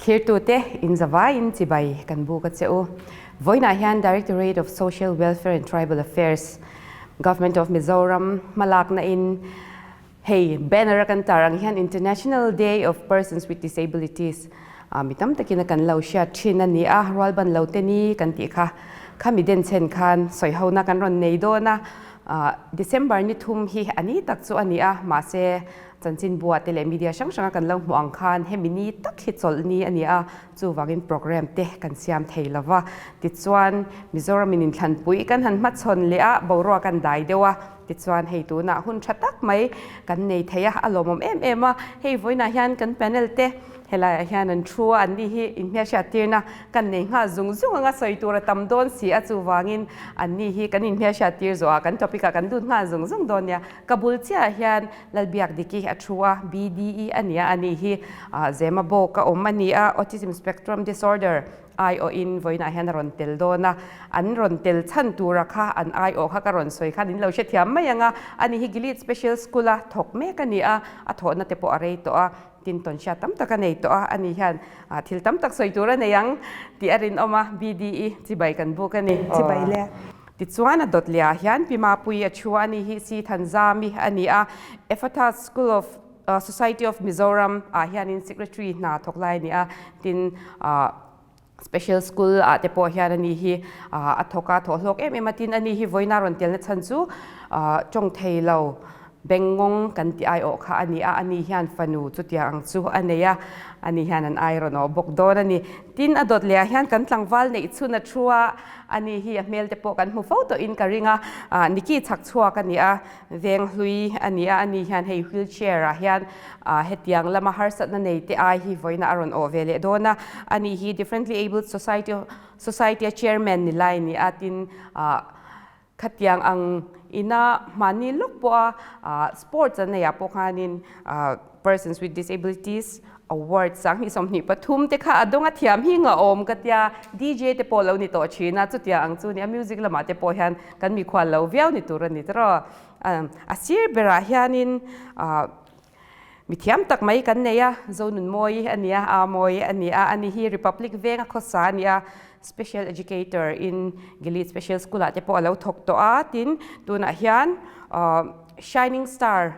Thlirtute in zavaiin chibai kan buk a che u. Vawiinah hian Directorate of Social Welfare and Tribal Affairs, Government of Mizoram hmalakna in hei banner a kan tar ang hian International Day of Persons with Disabilities mi tam takin a kan lo hriat thin a ni a, rualban lo te ni kan tih kha khami denchhen khan sawihona kan rawn nei dawn a. December ni thum hi a ni tak chu a ni a, mahse chanchinbua te leh media hrang hranga kan lo hmuh ang khan hemi ni tak hi chawlh ni a ni a, chuvangin program te kan siam thei lo va. Tichuan, Mizoram in inthlanpui kan han hmachhawn leh a, boruak an dai deuh a, tichuan hei tunah hun tha tak mai kan nei thei a, a lawmawm em em a. Hei vawiinah hian kan panel te helaiah hian an thu a, anni hi inhmelhriattirna kan nei nghal zung zung anga sawi tur a tam dawn si a, chuvangin anni hi kan inhmelhriattir zawhah kan topic ah kan lut nghal zung zung dawn nia. Ka bul chiahah hian Lalbiakdiki a thu a, BDE a nia a nih hi Zema bawk a awm a ni a, Autism Spectrum Disorder aiawhin vawiinah hian a rawn tel dawn a, an rawn tel chhan tura kha an aiawh kha ka rawn sawi khan in lo hrethiam mai ang a, a ni hi Gilead Special School a thawk mek a ni a, a thawhna te pawh a rei tawh a, tin tawnhriat tam tak a nei tawh a, a ni hian thil tam tak sawi tur a nei ang tih a rinawm a, BDE chibai kan buk a ni. Chibai le. Tichuan a dawt lehah hian Pi Mapuii a thu a ni hi Si Thanzami a ni a, Ephatha School of Society of Mizoram ah hianin Secretary hna thawk lai a ni a, tin Special School ah te pawh hian a ni hi a thawk a, thawh hlawk em em a, tin a ni hi vawiina rawn telna chhan chu tawng thei lo Bengngawng kan tih aiawh kha a ni a, ani hian fanu chutiang ang chu a nei a, ani hian an ai rawn awh bawk dawn a ni. Tin, a dawt lehah hian kan tlangval neih chhun a thu a, ani hi a hmel te pawh kan hmu fo tawhin ka ring a, Niki chhak chhuak a ni a, veng hlui a ni a, ani hian hei wheel chair ah hian hetiang lama harsatna nei te ai hi vawiina a rawn awh ve leh dawn a, ani hi Differently Abled Society Society a chairman ni lai a ni a, tin, Khatiang ang ina hmani lawk pawha sports an neihah pawh khanin persons with disabilities award 2023 te kha a dawng a thiam hi nga awm ka tia DJ te pawh lo ni tawh thin a chutiang ang chu nia music lamah te pawh hian kan mikhual lo viau ni tur a ni tawh a sir berah hianin Mi thiam tak mai kan nei a, Zonunmawi a nia, Amawi a nia, ani hi Republic Venga khawsa a nia, Special Educator in Gilead Special School ah te pawh a lo thawk tawh a, tin tunah hian Shining Star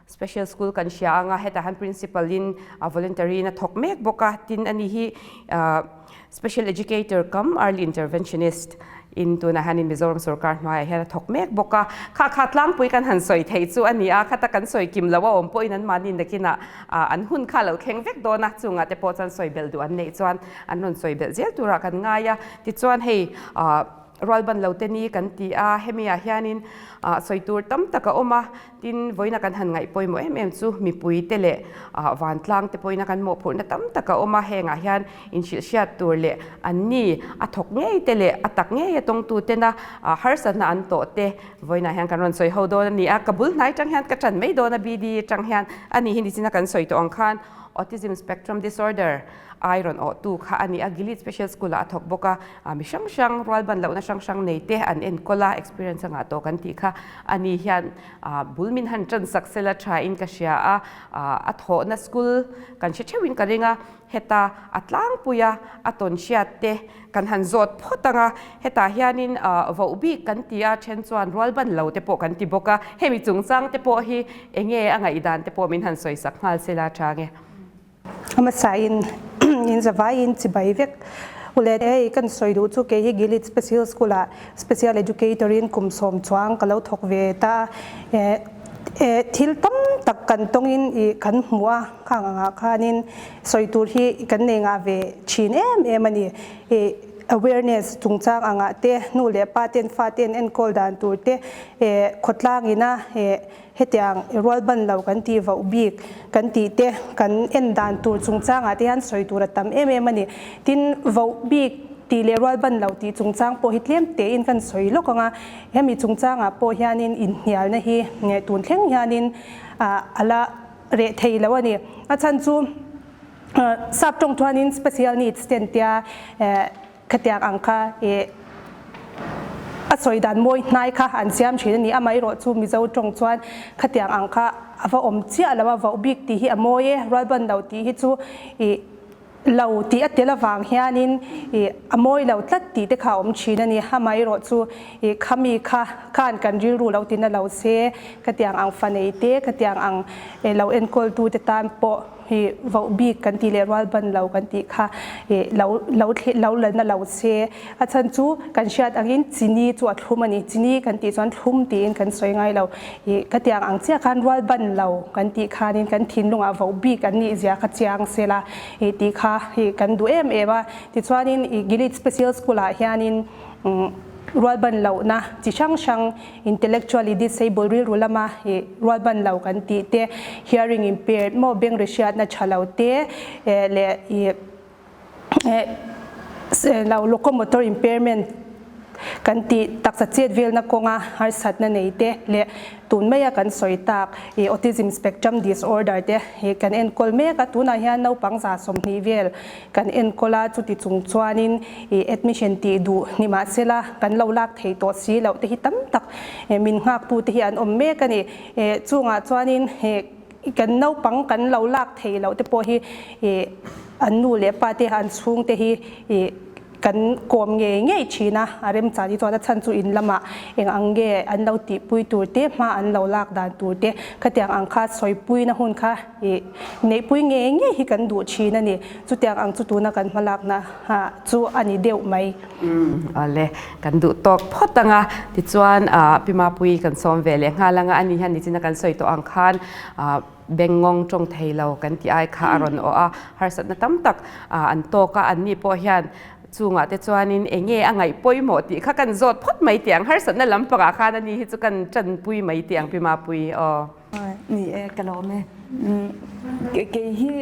Special School kan hria anga hetah hian Principal in voluntary in a thawk mek bawk a, tin ani hi Special Educator cum Early Interventionist in tunah hianin Mizoram sorkar hnuaiah hian a thawk mek bawk a. Kha kha tlangpui kan han sawi theih chu a ni a, khata kan sawi kim lo a awm pawhin anmahni nakinah an hun kha lo thleng vek dawn a, chungah te pawh chuan sawi belh duh an neih chuan an rawn sawi belh zel turah kan ngai a. Tichuan hei rualban lo te ni kan ti a, hemiah hianin sawi tur tam tak a awm a. Tin, vawiina kan han ngaih pawimawh em em chu mipuite leh vantlang te pawhina kan mawhphurhna tam tak a awm a, hengah hian inhrilhhriat tur leh anni a thawk ngei te leh a tak ngei a tawngtu tena harsatna an tawh te vawiinah hian kan rawn sawi ho dawn a ni a. Ka bul hnai tang hian ka tan mai dawn a, BD atang hian a ni hi nichina kan sawi tawh ang khan Autism Spectrum Disorder ai rawn awhtu kha a ni a, Gilead Special School ah a thawk bawk a, mi hrang hrang rualban lohna hrang hrang nei te an enkawl a, experience a ngah tawh kan tih kha a ni hian bul min han tan sak sela tha in ka hria a, a thawhna school kan hre theuhin ka ring a, heta a tlangpui a, a tawn hriat te kan han zawt phawt ang a, hetah hianin voh bik kan ti a, then chuan rualban lo te pawh kan ti bawk a, hemi chungchang te pawh hi enge a ngaihdan te pawh min han sawi sak nghal sela tha nge. Hmasain in zavaiin chibai vek ule hei kan sawi duh chu kei hi Gilead Special School ah Special Educator in kum sawm chuang ka lo thawk ve ta a thil tam tak kan tawngin ih kan hmu a khang angah khanin sawi tur hi kan nei ngah ve thin em em a ni ih awareness chungchang angah te nu leh pa ten fa ten enkawl dan tur te khawtlang ina Hetiang i rual ban lo kan tih voh bik kan tih te kan en dan tur chungchangah te hian sawi tur a tam em em a ni. Tin, voh bik tih leh rual ban lo tih chungchang pawh hi tlem tein kan sawi lawk ang a, hemi chungchangah pawh hianin inhnialna hi tun thleng hianin a la reh thei lo a ni. A chhan chu sap tawng chuanin special needs te an tia. Khatiang ang kha i a sawi dan mawi hnai kha an siam thin a ni. Amaherawh chu Mizo tawng chuan khatiang ang kha a va awm chiah lo a, voh bik tih hi a mawi e, rualban lo tih hi chu i Lo tih a tel avang hianin ih a mawi lo tlat tih te kha a awm thin a ni. Amaherawh chu ih khami kha khan kan rilru lo tina lo se, khatiang ang fa nei te, khatiang ang lo enkawltu te tan pawh ih voh bik kan tih leh rual ban lo kan tih kha ih lo lo lo la na lo se. A chhan chu kan hriat angin chini chu a thlum a ni. Chini kan tih chuan thlum tiin kan sawi ngai lo. Ih khatiang ang chiah khan rual ban lo kan tih khanin kan thinlungah voh bik an nih zia kha chiang sela. Ih tih kha ih kan duh em em a. Tichuanin ih Gilead Special School ah hianin rualban lohna chi hrang hrang intellectually disabled rilru lama ih rualban lo kan tih te, hearing impaired maw beng ri hriatna tha lo te leh ih lo locomotor impairment Kan tih taksa chet velna kawnga harsatna nei te leh tun maia kan sawi tak ih autism spectrum disorder te hi kan enkawl mek a, tunah hian naupang 120 vel kan enkawl a, chuti chung chuanin ih admission tih duh ni mahsela kan lo lak thei tawh si loh te hi tam tak min nghaktu te hi an awm mek a ni. Chungah chuanin ih kan naupang kan lo lak thei loh te pawh hi ih an nu leh pa te an chhung te hi ih Kan kawm ngei ngei thin a, a remchani chuan a chhan chu in lamah eng ang nge an lo tihpui tur te, hma an lo lak dan tur te, khatiang ang kha sawipuina hun kha ih neihpui ngei ngei hi kan duh thin a ni. Chutiang ang chu tuna kan hmalakna chu a ni deuh mai. Umm awle, kan duh tawk phawt ang a, tichuan Pi Mapuii kan sawm ve leh nghal ang a, ani hian nichina kan sawi tawh ang khan Bengngawng tawng thei lo kan tih ai kha a rawn awh a, harsatna tam tak an tawk a, anni pawh hian chungah te chuanin eng nge a ngaih pawimawh tih kha kan zawt phawt mai tih ang, harsatna lampangah khan ani hi chu kan tanpui mai tih ang Pi Mapui aw. Ni e, ka lawm e. Kei hi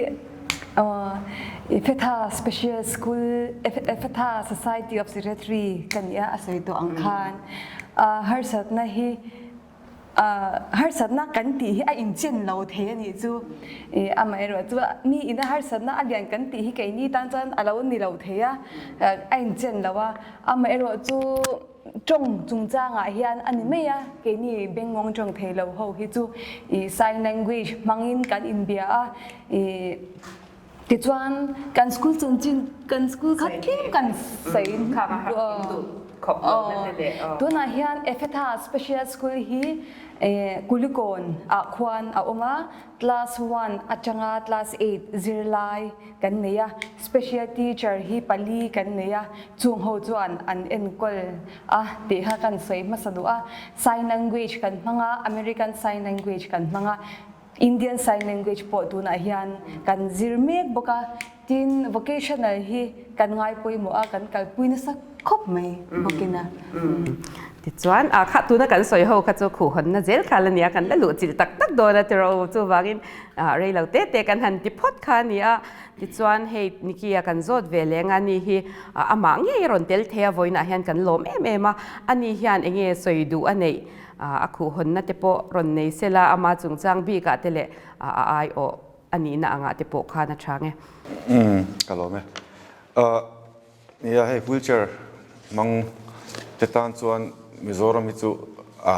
Ephetha Special School, Ephetha Society of Secretary ka ni a, a sawi tawh ang khan harsatna hi Harsatna kan tih hi a inchen lo thei a nih chu. Amaherawh chu mi ina harsatna a lian kan tih hi keini tan chuan a lo ni lo thei a, a inchen lo a. Amaherawh chu tawng chungchangah hian a ni mai a, keini bengngawng tawng thei lo ho hi chu sign language hmangin kan inbia a. Tichuan kan school chanchin kan school kha tlem kan sawi tunah hian Ephetha Special School hi Kulikawn ah khuan a awm a, class 1 atanga class 8 zirlai kan nei a, special teacher hi pali kan nei a, chung ho chuan an enkawl a tih kha kan sawi hmasa duh a, sign language kan hmang a, American sign language kan hmang a. Indian Sign Language pawh tunah hian kan zir mek bawk a, tin vocational hi kan ngai pawimawh a, kan kalpui nasa khawp mai bawkin a. Tichuan, a kha tuna kan sawi ho kha chu khuhhawnna zel kha la nia, kan la luh chilh tak tak dawn a tiraw u, chuvangin rei lo te te kan han ti phawt kha a ni a. Tichuan, hei Nicky-a kan zawt ve leng a, ani hi amah ngei a rawn tel thei a, vawiinah hian kan lawm em em a, ani hian eng nge sawi duh a neih A khuhhawnna te pawh rawn nei sela, ama chungchang bikah te leh a aiawh a nihna angah te pawh khan a chhang e. Umm, ka lawm e. Nia hei wheelchair hmang te tan chuan Mizoram hi chu a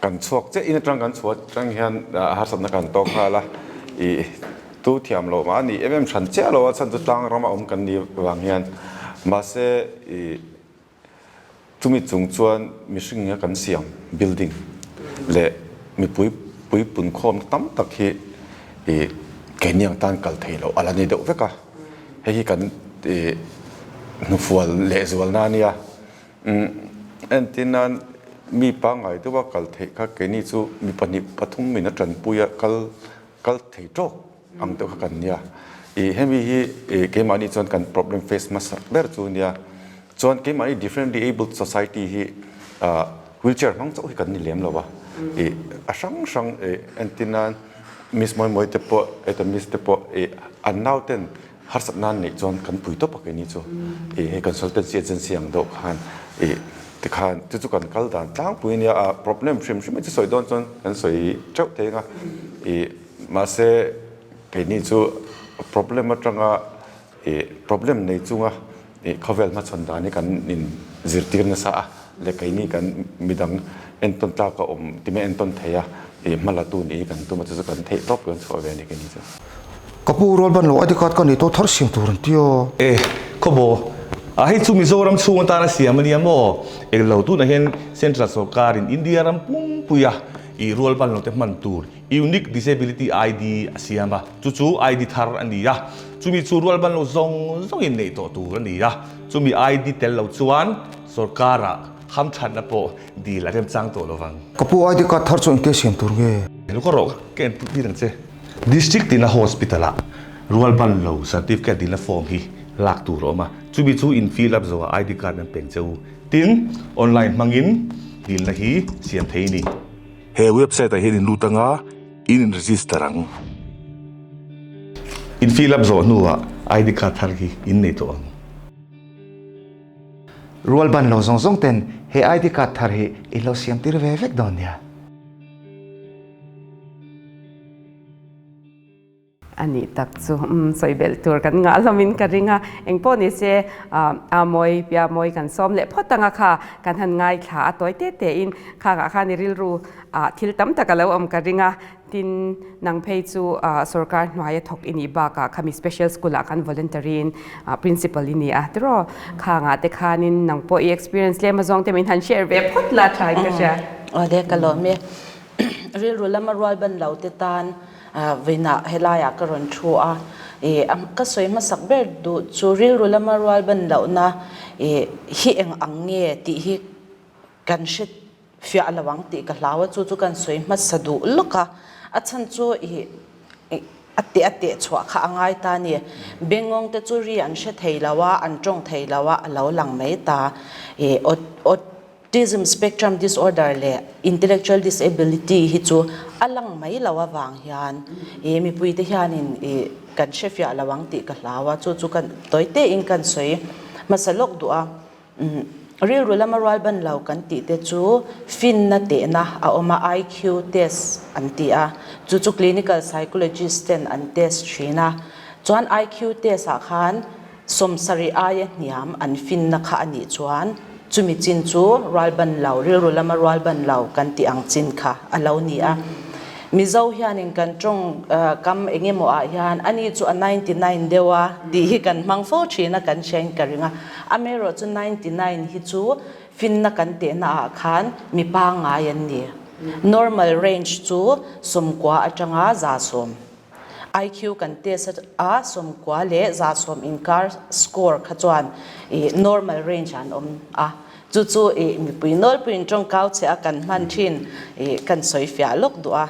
kan chhuak chiah in atang kan chhuah atang hian harsatna kan tawk nghal a, ih tu thiam loh mah a ni em em hran chiah lo a chhan chu tlang rama awm kan nih vang hian mahse ih Chumi chung chuan mihring a kan siam building leh mipui puipun khawmna tam tak hi ih keini ang tan kal thei loh a la ni deuh vek a, hei hi kan ih hnufual lehzualna a nia. Umm entir nan mi pangngai deuha kal theih kha keini chu mi pahnih pathum in a tanpui a kal kal thei tawk ang deuh kha kan nia. Ih hemi hi ih keimahni chuan kan problem face hmasa ber chu nia. Chuan keimahni differently abled society hi ah wheelchair hmang chauh hi kan ni lem lo a. Ih a hrang hrang ih entir nan Miss Mawimawi te pawh eta Miss te pawh ih an nau ten harsat nan neih chuan kan pui tawp a keini chu. Ih hei consultancy agency ang deuh khan ih tikhan chu chu kan kal dan tlangpui ania a problem hrim hrim hi chu sawi dawn chuan kan sawi teuh thei ang a. Ih mahse keini chu problem atanga ih problem nei chunga ih khawvel hmachhawn dan hi kan in zirtir nasa a leh keini kan midang entawn tlak a awm time entawn thei a ih hma la tu nih hi kan tum a chu chu kan theih tawp kan chhuah ve a ni keini chu. Ka pu rual ban lo ID card ka nei tawh thar siam tur an ti a. E, khawbaw, a hei chu Mizoram chhung atana siam a nia maw? Englo tunah hian Central sawrkarin India ram pumpuia i rual ban lo te hman tur Unique Disability ID a siam a, chu chu ID thar a ni a, chumi chu rual ban lo zawng zawngin neih tawh tur a ni a, chumi ID tel lo chuan sawrkarah hamthatna pawh dil a remchang tawh lo vang. Ka pu ID card thar chu engtia siam tur nge? Lo ka rawh ka en tir ang che. District tina hospital ah rual ban lo certificate dilna form hi lak tur a awm a, chumi chu in fill up zawhah ID card an peng che u. Tin, online hmangin dilna hi siam thei a ni. He website ah hian in lut anga in in register ang. In fill up zawh hnuah ID card thar hi in nei tawh ang. Rual ban lo zawng zawng ten he ID card thar hi in lo siam tir ve vek dawn nia. A nih tak chu umm sawi belh tur kan ngah hlawmin ka ring a, engpawh ni se a mawi pia mawi kan sawm leh phawt anga kha kan han ngaithla a tawi te te in khangah khan i rilru ah thil tam tak a lo awm ka ring a, tin nang phei chu sorkar hnuaia thawk i nih bakah khami special school ah khan voluntary in principal i ni a tiraw khangah te khanin nang pawh i experience lem a zawng te min han share ve phawt la tha in ka hria. Awle ka lawm e, rilru lama rual ban lo te tan Vawiinah helaiah ka rawn thu a, ih ka sawi hmasak ber duh chu rilru lama rual ban lohna ih hi eng ang nge tih hi kan hre fiah lo ang tih ka hlau a, chu chu kan sawi hmasa duh lawk a, a chhan chu ih a teh a teh chhuah kha a ngai ta a ni. Bengawng te chu ri an hre thei lo a, an tawng thei lo a, a lo lang mai ta ih aw. Autism spectrum disorder leh intellectual disability hi chu a lang mai lo avang hian ih mipuite hianin ih kan hrefiah lo ang tih ka hlau a, chu chu kan tawi tein kan sawi hmasa lawk duh a. Umm rilru lama rual ban lo kan tih te chu finna tehna a awm a, IQ test an ti a, chu chu clinical psychologist ten an test thin a, chuan IQ test ah khan Sawmsarih aia hniam an finna kha a nih chuan chumi chin chu rualban lo, rilru lama rualban lo kan tih ang chin kha a lo ni a. Mizo hianin kan tawng kam eng emaw ah hian ani chu a 99 deuh a tih hi kan hmang fo thin a, kan hriain ka ring a. Amaherawh chu 99 hi chu finna kan tehna ah khan mi pangngai an ni. Normal range chu 90 atanga 100. IQ kan test a 90 leh 110 inkar score kha chuan ih normal range ah an awm a, chu chu ih mipui nawlpuiin tawngkau che a kan hman thin ih kan sawi fiah lawk duh a,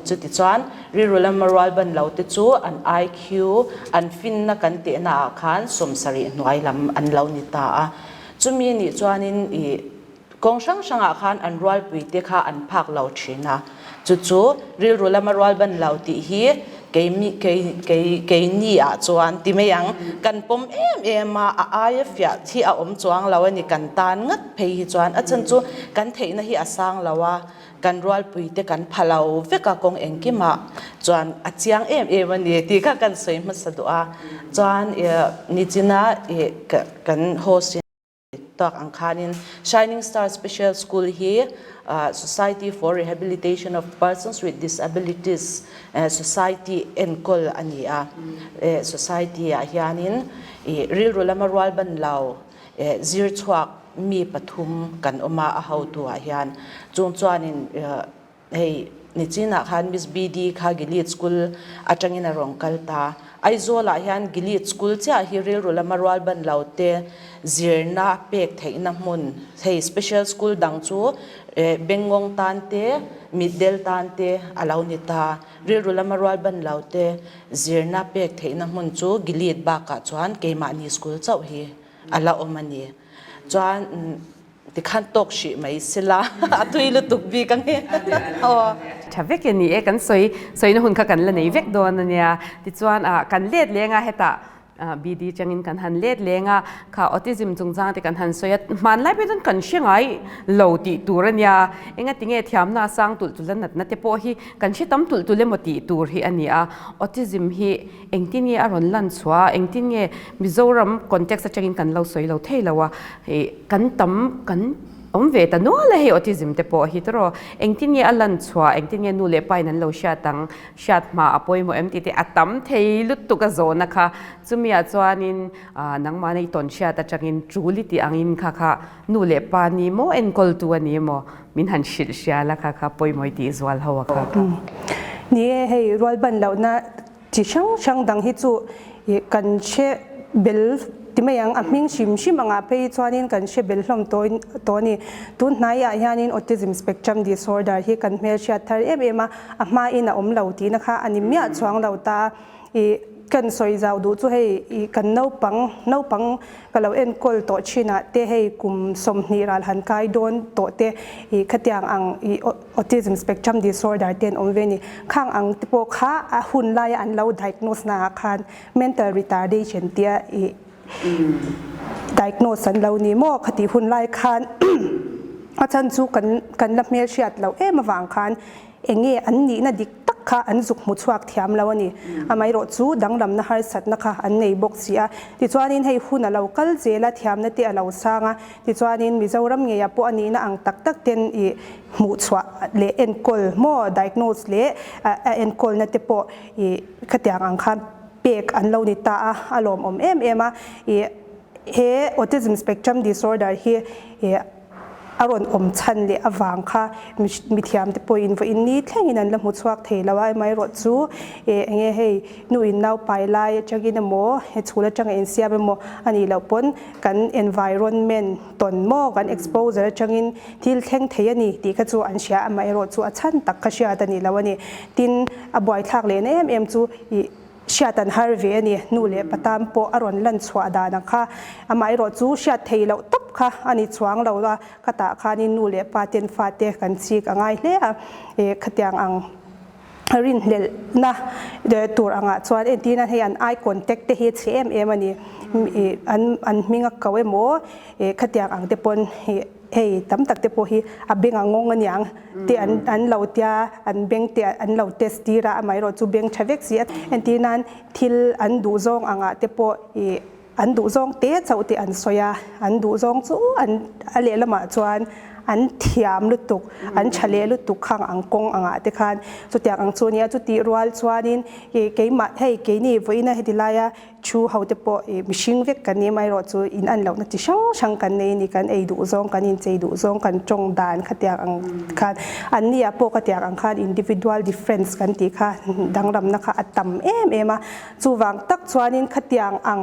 chuti chuan rilru lama rual ban lo te chu an IQ an finna kan tehna ah khan 70 hnuai lam an lo ni ta a, chumi nih chuanin ih Kawng hrang hrangah khan an rualpuite kha an phak lo thin a, chu chu rilru lama rual ban lo tih hi keimi kei kei keini ah chuan ti mai ang, kan pawm em em a, a aia fiah hi a awm chuang lo a ni, kan tan ngat phei hi chuan a chhan chu kan theihna hi a sang lo a, kan rualpuite kan pha lo vek a kawng engkimah chuan a chiang em em a ni tih kha kan sawi hmasa duh a, chuan ih nichina ih kan host in. Tak ang khanin Shining Star Special School hi Society for Rehabilitation of Persons with Disabilities Society enkawl a ni a. Society ah hianin rilru lama rual ban lo zir chhuak mi pathum kan awm a, a hotu ah hian. Chung chuanin Hei nichinah khan Miss BD kha Gilead School atangin a rawn kal ta. Aizawlah hian Gilead School chiah hi rilru lama rual ban lo te zirna pek theihna hmun, hei special school dang chu Bengngawng tan te, Mitdel tan te a lo ni ta. Rilru lama rual ban lo te zirna pek theihna hmun chu Gilead bakah chuan keimahni school chauh hi a la awm a ni. Chuan. Tikhan tawk hrih mai sila a tui lutuk bik ang hi aw. Tha vek e ni e, kan sawi sawina hun kha kan la nei vek dawn a nia. Tichuan ah kan let leng a hetah BD changin kan han let leng a, kha autism chungchang te kan han sawi a, hmanlai pawh chuan kan hre ngai lo tih tur a nia. Engati nge thiamna a sang tulh tulh a natna te pawh hi kan hre tam tulh tulh emaw tih tur hi a ni a. Autism hi Engtin nge a rawn lan chhuah a, engtin nge Mizoram context atangin kan lo sawi lo thei lo a, kan tam kan Awm ve ta nual a hei autism te pawh hi tawrh aw. Engtin nge a lan chhuah, engtin nge nu leh pa in an lo hriat ang, hriat hma a pawimawh em tih te a tam thei lutuk a zawhna kha. Chumi ah chuanin nangmahna i tawn hriat atangin tul i tih angin kha kha nu leh pa ni maw enkawltu a ni maw min han hrilh hria la kha kha pawimawh i tih zual ho a kha kha. Ni e, hei rualban lohna Chi hrang hrang dang hi chu ih kan hre bel ti mai ang, a hming hrim hrim angah phei hi chuanin kan hre bel hlawm tawh tawh a ni. Tun hnaiah hianin Autism Spectrum Disorder hi kan hmelhriat thar em em a, a hmain a awm lo tihna kha a ni miah chuang lo ta a. Ih kan sawi zau duh chu hei ih kan naupang naupang ka lo enkawl tawh thinah te hei kum 20 ral han kai dawn tawh te ih khatiang ang ih Autism spectrum disorder te an awm ve a ni. Khang ang te pawh kha a hun laia an lo diagnose naah khan mental retardation tia ih diagnose an lo ni maw khatih hun lai khan a chhan chu kan kan la hmelhriat loh em avang khan eng nge an nihna dik tak kha an zuk hmu chhuak thiam lo a ni. Amaherawh chu danglamna harsatna kha an nei bawk si a. Tichuanin hei hun a lo kal zel a, thiamna te a lo sang a. Tichuanin Mizoram ngeiah pawh a nihna ang tak tak ten ih hmuhchhuah leh enkawl maw diagnose leh a enkawlna te pawh ih khatiang ang khan pek an lo ni ta a, a lawmawm em em a. Ih he autism spectrum disorder hi ih a rawn awm chhan leh avang kha mithiam te pawhin vawiin ni thlengin an la hmu chhuak thei lo a, amaherawh chu ih eng nge hei nu in nau pai lai atangin emaw he chhul atanga insiam emaw a nih loh pawn kan environment tawn maw kan exposure atangin thil thleng thei a ni tih kha chu an hria amaherawh chu a chhan tak kha hriat a ni lo a ni. Tin, a buaithlak lehna em em chu ih hriat an har ve a ni. Nu leh pa tan pawh a rawn lan chhuah dan ang kha amaherawh chu hriat thei loh tawp kha a ni chuang lo a, khatah khanin nu leh pa ten fate kan chik a ngai hle a, ih khatiang ang. Rinhlelhna tur angah chuan entirna hei an eye contact te hi chhe em em a ni. An an hming a ko emaw khatiang ang te pawn hei tam tak te pawh hi a beng a ngawng aniang te an an lo tia an beng te an lo test tir a amaherawh chu beng tha vek si a. Entir nan thil an duh zawng angah te pawh ih An duhzawng te chauh tih an sawi a, an duhzawng chu an a lehlamah chuan an thiam lutuk, an tha leh lutuk khang ang kawng angah te khan chutiang ang chu a nia. Chutih rual chuanin ih keimah hei keini vawiina heti laia thu ho te pawh ih mihring vek kan ni amaherawh chu in an lohna chi hrang hrang kan nei a ni, kan ei duhzawng, kan inchei duhzawng, kan tawng dan khatiang ang khan an nia pawh khatiang ang khan individual difference kan tih kha danglamna kha a tam em em a. Chuvang tak chuanin khatiang ang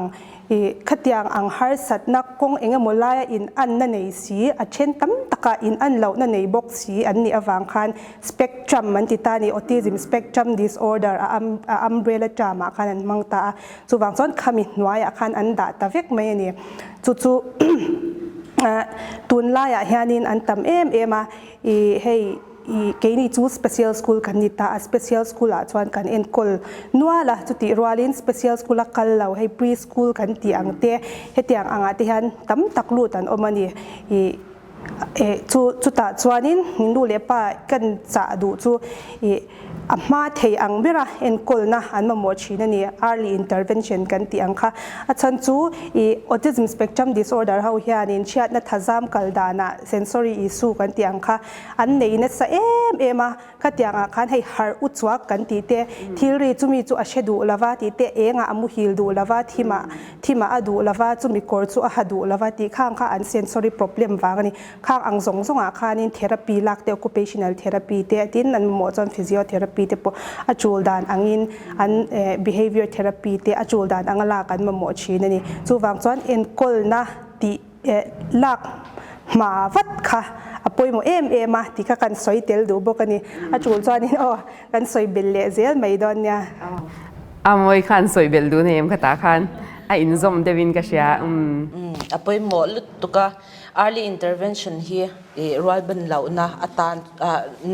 ih khatiang ang harsatna kawng eng emaw laia in anna nei si, a then tam taka in an lohna nei bawk si an nih avang khan spectrum an ti ta a ni, autism spectrum disorder a a umbrella term ah khan an hmang ta a, chuvang chuan khami hnuaiah khan an dah ta vek mai a ni. Chu chu tunlaiah hianin an tam em em a, ih hei. I keini chu special school kan ni ta a, special school ah chuan kan enkawl nual a, chutih rualin special school a kal lo hei pre school kan tih ang te hetiang angah te hian tam tak lut an awm a ni. I eh chu chutah chuanin nu leh pa kan chah duh chu i a hma thei ang bera enkawlna an mamawh thin a ni, early intervention kan tih ang kha. A chhan chu i autism spectrum disorder ho hianin chhiatna thazam kal danah sensory issue kan tih ang kha An nei nasa em em a, khatiang ah khan hei harh u chuak kan tih te, thil ri chumi chu a hre duh lova tih te, eng ah a muhil duh lova, thim ah thim ah a duh lova, chumi kawr chu a ha duh lova tih khang kha an sensory problem vang a ni. Khang ang zawng zawng ah khanin therapy lak te, occupational therapy te tin an mamawh chuan physiotherapy te pawh a tul dan angin an behavior therapy te a tul dan anga lak an mamawh thin a ni. Chuvang chuan enkawlna tih lak hma vat kha a pawimawh em em a tih kha kan sawi tel duh bawk a ni. A tul chuanin aw kan sawi belh leh zel mai dawn nia. A mawi khan sawi belh duh nei em kha tah khan a inzawm deuhin ka hria. Umm. A pawimawh lutuk a, early intervention hi rualban lohna atan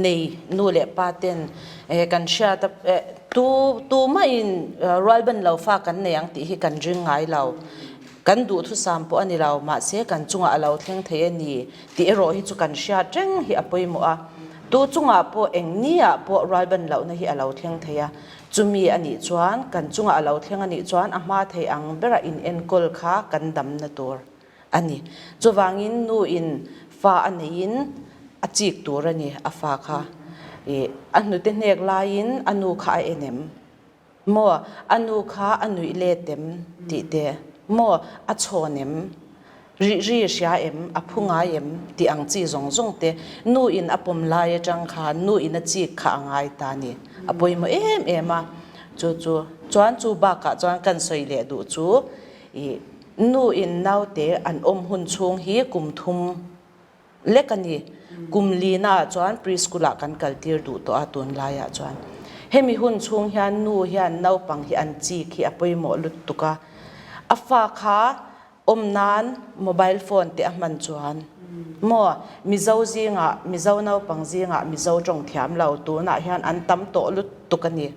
nei nu leh pa ten kan hriat a, tu tumahin rualban lo fa kan nei ang tih hi kan ring ngai lo. Kan duhthusam pawh a ni lo, mahse kan chungah a lo thleng thei a ni tih erawh hi chu kan hriat reng hi a pawimawh a. Tu chungah pawh eng niah pawh rualban lohna hi a lo thleng thei a, chumi a nih chuan kan chungah a lo thleng a nih chuan a hma thei ang bera inenkawl kha kan damna tur a ni. Chuvangin nu in. Fa a neihin a chik tur a ni a fa kha. Ih a hnute hnek laiin a nu kha a en em? Maw a nu kha a nuih let em tih te? Maw a chhawn em? Rih ri hria em? A phu ngai em? Tih ang chi zawng zawng te nu in a pawm lai atang khan nu in a chik kha a ngai ta a ni. A pawimawh em em a. Chu chu chuan chu bakah chuan kan sawi leh duh chu ih Nu in naute an awm hun chhung hi kum thum lek a ni. Kum lina ah chuan preschool ah kan kal tir duh tawh a tunlai ah chuan. Hemi hun chhung hian nu hian naupang hi an chik hi a pawimawh lutuk a. A fa kha awm nan mobile phone te a hman chuan maw Mizo zingah Mizo naupang zingah Mizo tawng thiam lo tunah hian an tam tawh lutuk a ni.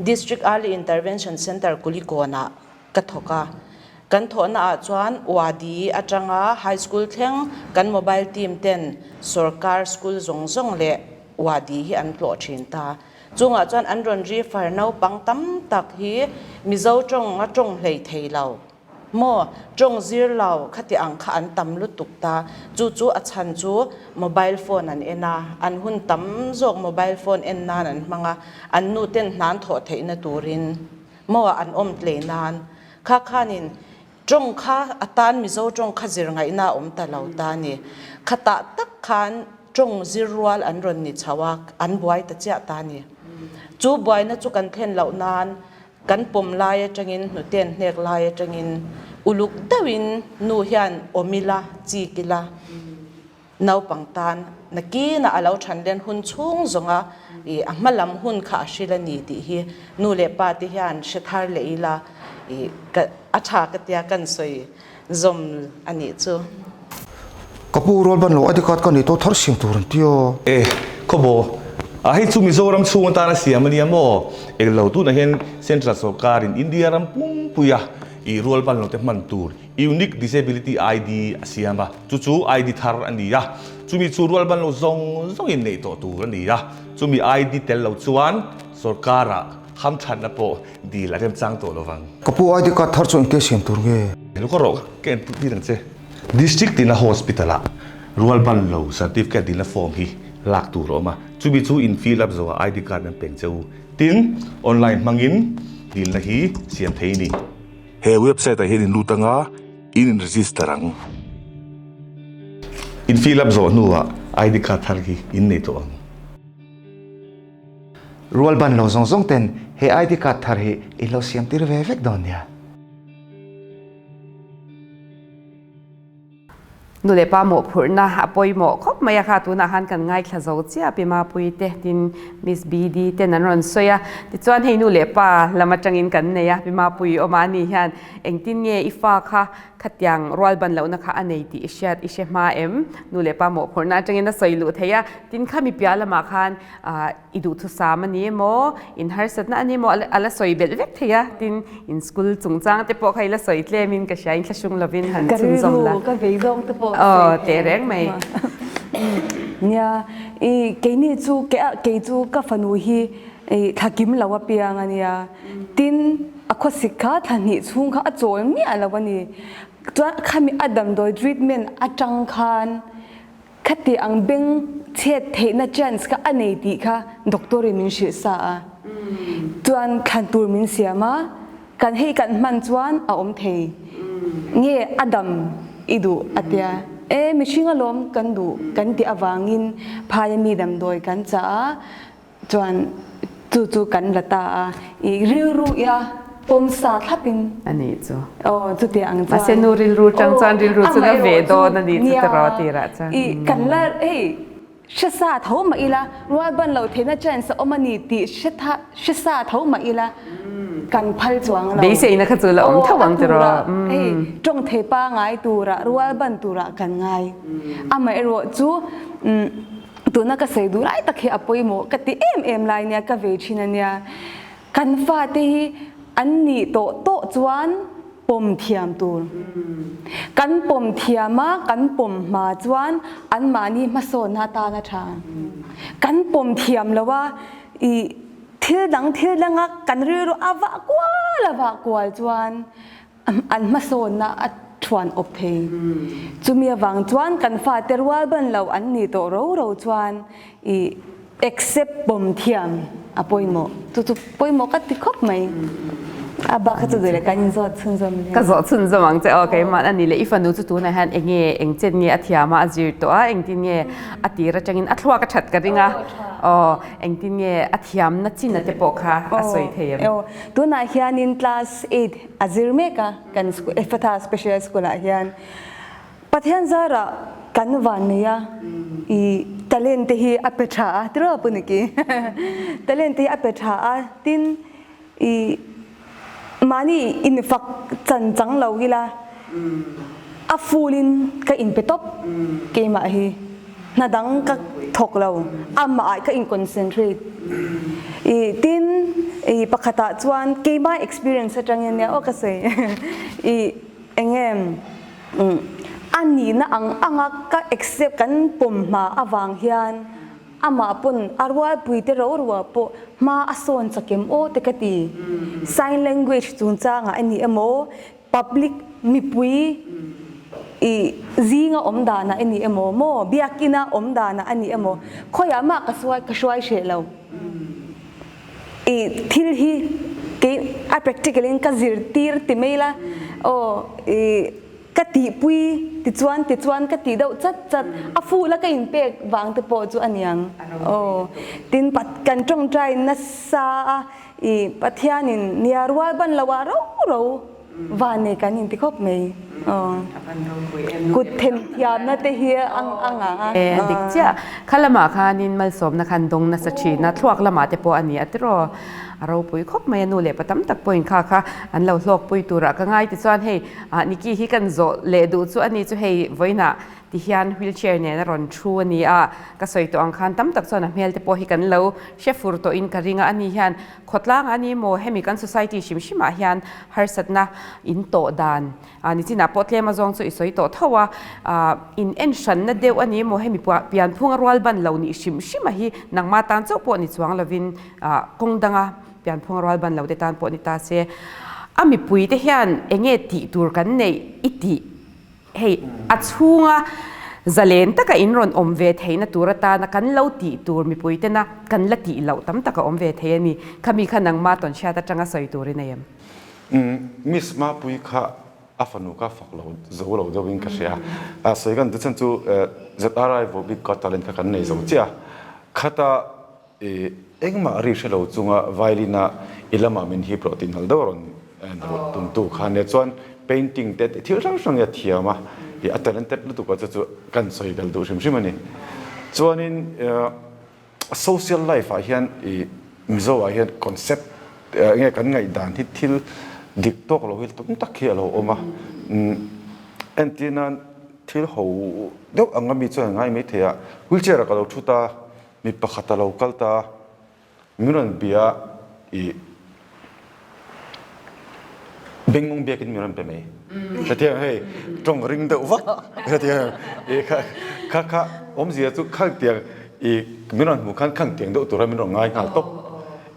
District Early Intervention Centre Kulikawn ah ka thawk a. Kan thawhna ah chuan Wadi atanga High School thleng kan mobile team ten sorkar school zawng zawng leh Wadi hi an tlawh thin ta. Chungah chuan an rawn refer naupang tam tak hi Mizo tawng a tawng hlei thei lo. Maw, tawng zir lo khati ang kha an tam lutuk ta. Chu chu a chhan chu mobile phone an en a, an hun tam zawk mobile phone en nan an hmang a, an nu ten hnan thawh theihna turin maw an awm tlei nan. Kha khanin tawng kha a tan Mizo tawng kha zir ngaihna a awm ta lo ta ni. Khatah tak khan tawng zir rual an rawn ni chho a, an buai ta chiah ta ni. Chu buaina chu kan thlen loh nan Kan pawm lai atangin, hnuten hnek lai atangin uluk deuhin nu hian awm ila, chik ila, naupang tan nakinah a lo than len hun chhung zawnga ih a hma lam hun kha a hril a ni tih hi nu leh pa te hian hre thar leh ila ih ka a tha ka tia kan sawi zawm a nih chu. Ka pu rual ban lo ID card ka nei tawh thar siam tur an ti a. E, khawbaw, a hei chu Mizoram chhung atan a siam a nia maw? Englo tunah hian Central sawrkarin India ram pumpuia i rual ban lo te hman tur Unique Disability ID a siam a, chu chu ID thar a ni a, chumi chu rual ban lo zawng zawngin neih tawh tur a ni a, chumi ID tel lo chuan sawrkarah hamthatna pawh Dil a remchang tawh lo vang. Ka pu ID card thar chu engtia siam tur nge? Lo ka rawh ka en tir ang che. District tina hospital ah rualban lo certificate dilna form hi lak tur a awm a, chumi chu in fill up zawhah ID card an peng che u. Tin, online hmangin dilna hi siam thei ni. He website ah hian in lut anga in in register ang. In fill up zawh hnuah ID card thar hi in nei tawh ang. Rual ban lo zawng zawng ten he ID card thar hi in lo siam tir ve vek dawn nia. Nu leh pa mawhphurhna a pawimawh khawp mai a kha tunah khan kan ngaithla zo chiah Pi Mapui te tin Miss BD ten an rawn sawi a tichuan hei nu leh pa lam atangin kan nei a Pi Mapui awm a ni hian engtin nge i fa kha Khatiang rual ban lohna kha a nei tih i hriat i hre hma em? Nu leh pa mawhphurhna atangin a sawi luh thei a, tin kha mi piah lamah khan i duhthusam a ni emaw, in harsatna a ni emaw a la sawi belh vek thei a, tin in school chungchang te pawh kha i la sawi tlem in ka hria, in thlahrung lovin han Ka chhunzawm la. rilru ka vei zawng te pawh ka sawi thei. Teh reng mai. Nia, i keini chu kei chu ka fanu hi i thla kim lo apiang a nia. Tin, a khawsik kha thla hnih chhung kha a chawl miah lo a ni. Chuan khami a damdawi treatment atang khan khati ang beng chhet theihna chance kha a nei tih kha doctor in min hrilh sa a. Chuan thlan tur min siam a, kan hei kan hman chuan a awm thei nge a dam i duh a tia. E mihring alawm kan duh kan tih avangin phaia mi damdawi kan chah a. Chuan chu chu kan la ta a, i rilru ia pawm sa thlap in. A nih chu. Aw chuti ang chuan. Mahse nu rilru tang chuan rilru chu la ve dawn a nih chu tiraw tirah chuan. I kan la hei hre sa tho mah ila rual ban loh theihna chance a awm a ni tih hre tha hre sa tho mah ila kan phal chuang lo. Beiseina kha chu la awm tho ang tiraw. Aw a tura hei tawng thei pangai tura rual ban tura kan ngai. Amaherawh chu Tuna ka sawi duh lai tak hi a pawimawh ka ti em em lai nia ka vei thin a nia. Kan fate hi an nih tawh tawh chuan pawm thiam tur. Kan pawm thiam a, kan pawm hma chuan anmahni hmasawnna atan a tha. Kan pawm thiam lo a, ih thil dang thil danga kan rilru a vah kual a vah kual chuan an hmasawnna a. thuan awp thei. Chumi avang chuan kan fate rual ban lo an nih tawh ro ro chuan i accept pawm thiam a pawimawh. Chu chu pawimawh ka ti khawp mai. A bak kha chu duh leh kan inzawt chhunzawm hle. Ka zawh chhunzawm ang che aw keimah a ni leh i fanu chu tunah hian eng nge eng chen nge a thiam a a zir tawh a engtin nge a tir atangin a thluak a that ka ring a aw engtin nge a thiamna chin a te pawh kha a sawi thei em? Aw tunah hianin class eight a zir mek a kan school Ephatha Special School ah hian Pathian zarah kan van nei a i talent te hi a pe tha a tiraw pu Niki talent te hi a pe tha a tin i mahni infak chan chang lo ila a full in ka inpe tawp keimah hi hna dang ka thawk lo amah ah ka in concentrate i tin i pakhatah chuan keimah experience atangin nia aw ka sawi i enge A nihna ang anga ka accept kan pawm hma avang hian amah pawn a rualpuite ro ruah pawh hma a sawn chakem aw te ka ti. Sign language chungchangah a ni emaw, public mipui i zinga awm danah a ni emaw, maw biakina awm danah a ni emaw, khawiah mah ka suai ka hruai hreh lo. I thil hi kei a practical in ka zirtir ti mai la aw i ka tihpui tichuan tichuan ka tih deuh chat chat a full a ka inpek vang te pawh chu a niang aw tin kan tawngtai nasa a i Pathianin nia rual ban lo ah ro ro Van nei kan inti khawp mai. Kut themthiamna te hi a ngah a. E, a dik chiah. Kha lamah khanin malsawmna khan dawng nasa thin a, thluak lamah te pawh a ni a tiraw. A ropui khawp mai a, nu leh pa tam tak pawhin kha kha an lo hlawkpui turah ka ngai tichuan hei Nikki hi kan zawh leh duh chu a ni chu hei vawiinah tihian wheelchair nen a rawn thu a ni a, ka sawi tawh ang khan tam tak chuan a hmel te pawh hi kan lo hre fur tawhin ka ring a, ani hian Khawtlang a ni maw? Hemi kan society hrim hrimah hian harsatna in tawh dan nichinah pawh tlem azawng chu i sawi tawh tho a, in en hranna deuh a ni maw? Hemi pianphunga rual ban lo nih hrim hrima hi nangma tan chauh pawh ni chuang lovin kawng danga pianphunga rual ban lo te tan pawh ni ta se. A mipuite hian enge tih tur kan neih i tih Hei, a chhunga zalen taka in rawn awm ve theihna tur atana kan lo tih tur mipuitena kan la tih loh tam tak a awm ve thei a ni. Khami kha nangma tawn hriat atanga sawi tur i nei em? Miss Mapui kha a fanu kha fak lo zo lo deuhin ka hria. A sawi kan duh chhan chu ZRI Vohbik Got Talent kha kan nei zo chiah a. Khata I engmah ri hre lo chunga violin a i lamah min hip rawh tih nalh deuh a rawn tumtu kha nia chuan painting te thil hrang hrang hi a thiam a, i a talented lutuk a chu chu kan sawi vel duh hrim hrim a ni. Chuanin social life ah hian i Mizo ah hian concept enge kan ngaihdan hi thil dik tawk lo hi tam tak hi a lo awm a, entir nan thil ho deuh anga mi chuan a ngai maithei a, wheelchair ah ka lo thut a, Mi pakhat a lo kal ta a, min rawn bia a, i bengmawng biakin min rawn pe mai. Hetiang hei tawng ring deuh vak hetiang i kha kha kha awmzia chu khang tiang i min rawn hmuh khan khang tiang deuh tura min rawn ngai nghal tawp.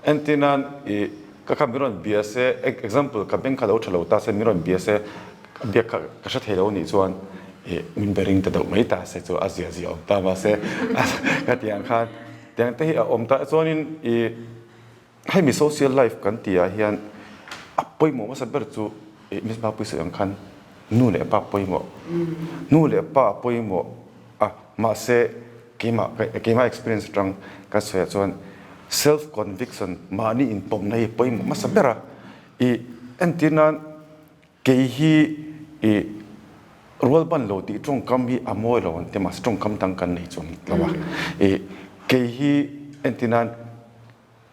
Entir nan i ka kha min rawn bia se example ka beng kha lo tha lo ta se min rawn bia se Ka biak kha ka hre thei lo nih chuan ih min be ring ta deuh mai ta se chu a zia zia awm ta mahse ka tih ang khan tiang te hi a awm ta chuanin ih hemi social life kan tih ah hian a pawimawh hmasa ber chu ih Miss Mapui sawi ang khan nu leh pa pawimawh nu leh pa pawimawh a mahse keimah keimah experience atang ka sawi ah chuan self conviction mahni inpawmna hi pawimawh hmasa ber a ih entir nan Kei hi i rual ban lo tih tawngkam hi a mawi lo an ti mahse tawngkam dang kan nei chuang lo a. I kei hi entir nan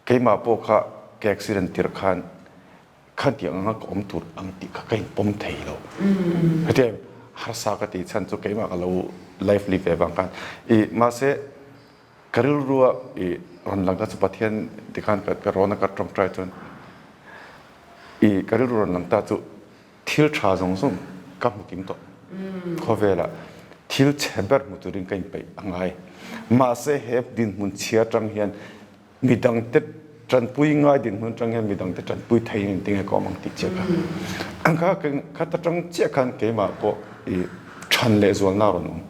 keimah pawh kha ka accident tirh khan khan tih ang anga ka awm tur ang tih kha ka inpawm thei lo. Hetiang harsa ka tih chhan chu keimah ka lo life live ve vang khan. I mahse Ka rilrua i rawn lang ta chu Pathian tikhan ka rawn a ka tawngtai chuan i ka rilru rawn lang ta chu thil tha zawng zawng ka hmu kim tawh. Khawvelah thil chhe ber hmu turin ka inpeih a ngai. Mahse he dinhmun chhia atang hian midangte. Tanpui ngai dinhmun atang hian midangte tanpui thei in tinge ka awm ang tih chiah kha kha khat atang chiah khan keimah pawh i than leh zualna a rawn awm.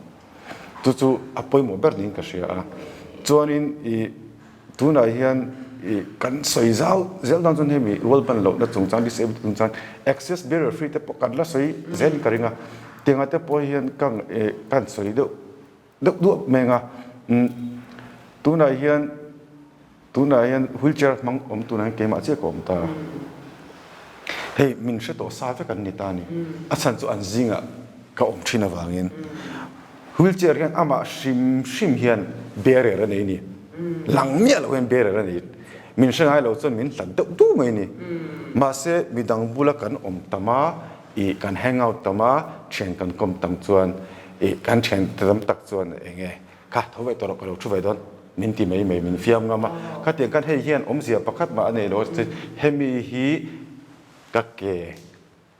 Chu chu a pawimawh ber niin ka hria a. Chuanin i tunah hian i kan sawi zau zel dan chuan hemi rualban lohna chungchang disabled chungchang access barrier free te pawh kan la sawi zelin ka ring a. Tiangah te pawh hian ka kan sawi deuh deuh duah meng a. Tunah hian Tunah hian wheelchair hmang awm tunah hian keimah chiah ka awm ta. Hei min hre tawh sa vek an ni ta a ni. A chhan chu an zingah ka awm thin avangin wheelchair hian amah hrim hrim hian barrier a nei a ni. Lang miah loh hian barrier a nei. Min hre ngai lo chuan min hlat deuh du mai a ni. Mahse midang bula kan awm tam a, ih kan hang out tam a, thian kan kawm tam chuan ih kan thian tam tak chuan eng nge Kha tho ve tawh rawh ka lo thu ve dawn min ti mai mai min fiam ngam a. Khatiang khan hei hian awmzia pakhat mah a nei lo a hemi hi ka ke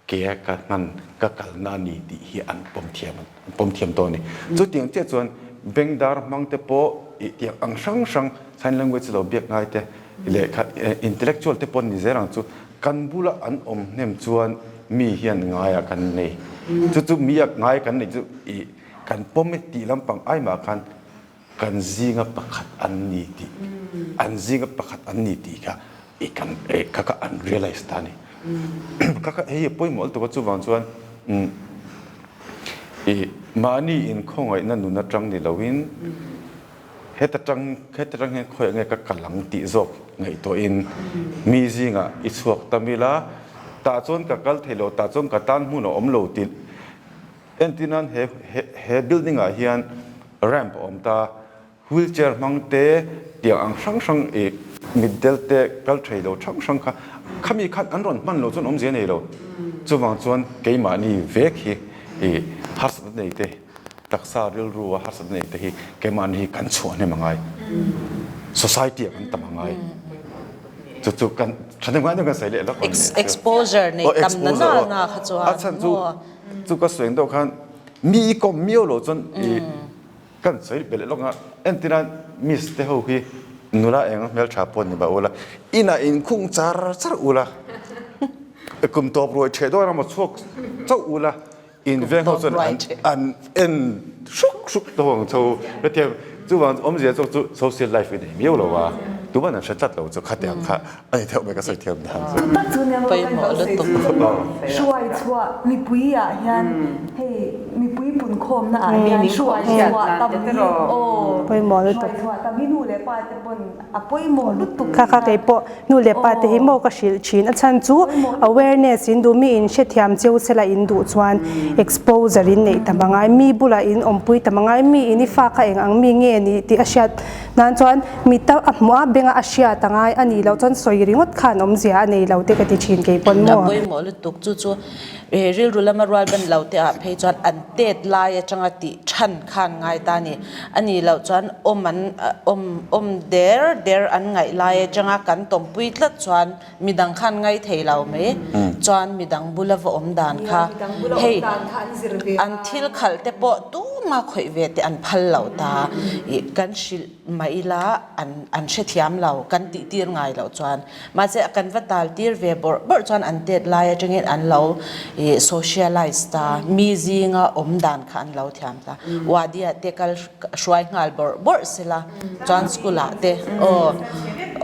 ke ka hman ka kalna a ni tih hi an pawm thiam an pawm thiam tawh a ni. Chutiang chiah chuan bengdar hmang te pawh ih tiang ang hrang hrang sign language lo biak ngai te leh kha intellectual te pawh an ni zel ang chu kan bula an awm hnem chuan mi hian ngaiah kan nei. Chu chu mi a ngai kan neih chu ih Kan pawm e tih lampang ai mah khan kan zinga pakhat an ni tih an zinga pakhat an ni tih kha i kan kha kha an realize ta a ni. Kha kha hei a pawimawh lutuk a chuvang chuan i mahni inkhawngaihna nun atang ni loin heta tang heta tang hian khawiah nge ka kal ang tih zawk ngaihtuahin mi zingah i chhuak tam ila tah chuan ka kal thei lo tah chuan ka tan hmun a awm lo tih Entirnan he he building ah hian ramp a awm ta, wheelchair hmang te tiang ang hrang hrang ih mitdel te kal thei lo hrang hrang kha khami khan an rawn hman lo chuan awmzia nei lo. Chuvang chuan keimahni vek hi ih harsatna nei te taksa rilru a harsatna nei te hi keimahni hi kan chhuah hnem a ngai. Society ah kan tam a ngai. Chu chu kan thahnem ngai deuh kan sawi leh lawk ang. Exposure nei tam na na na kha chuan a chhan chu Chu ka sawi deuh khan mi i kawm miau lo chuan i kan sawi belh lawk a, entir a miss te ho hi nula eng hmeltha pawh ni mah ula inah inkhung char char ula kum tawp ruai theh dawn emaw chhuak chauh ula in veng ho chuan an en hruk hruk tawh ang chho hetiang chuvang awmzia zawk chu social life i nei miau lo a tuman an hre tlat lo chu khatiang kha A ni theuh mai ka sawi thiam dan chu. Tak chu nia maw kan lo sawi chu hruai chhuah mipui ah hian hei mipui pun khawm na ah hian hruai chhuah tam hi aw hruai chhuah tam hi nu leh pa te pawn a pawimawh lutuk Kha kha kei pawh nu leh pa te hi maw ka hrilh thin a chhan chu awareness in duh mi in hrethiam cheu sela in duh chuan exposure in neih tam angai mi bulah in awmpui tam angai mi in i fa kha eng ang mi nge ni tih a hriat Nan chuan mi ta a hmuh a, benga a hriat a ngai a nih loh chuan sawi ringawt khan awmzia a nei lo te ka ti thin kei pawn maw? A pawimawh lutuk chu chu rilru lama rual ban lo te ah phei chuan an tet lai atanga tih than khan ngai ta a ni. A nih loh chuan awm an awm awm der der an ngaih lai atanga kan tawmpui tlat chuan midang khan ngai thei lo mai chuan midang bula va awm dan kha hei an thil khalh te pawh tuma khawih ve te an phal lo ta ih kan hrilh mai ila an an hrethiam lo kan tih tir ngai loh chuan mahse kan va tal tir ve bawrh bawrh chuan an tet lai atangin an lo ih socialize ta mi zinga awm dan kha an lo thiam ta wadi ah te kal hruai nghal bawrh bawrh sela chuan school ah te aw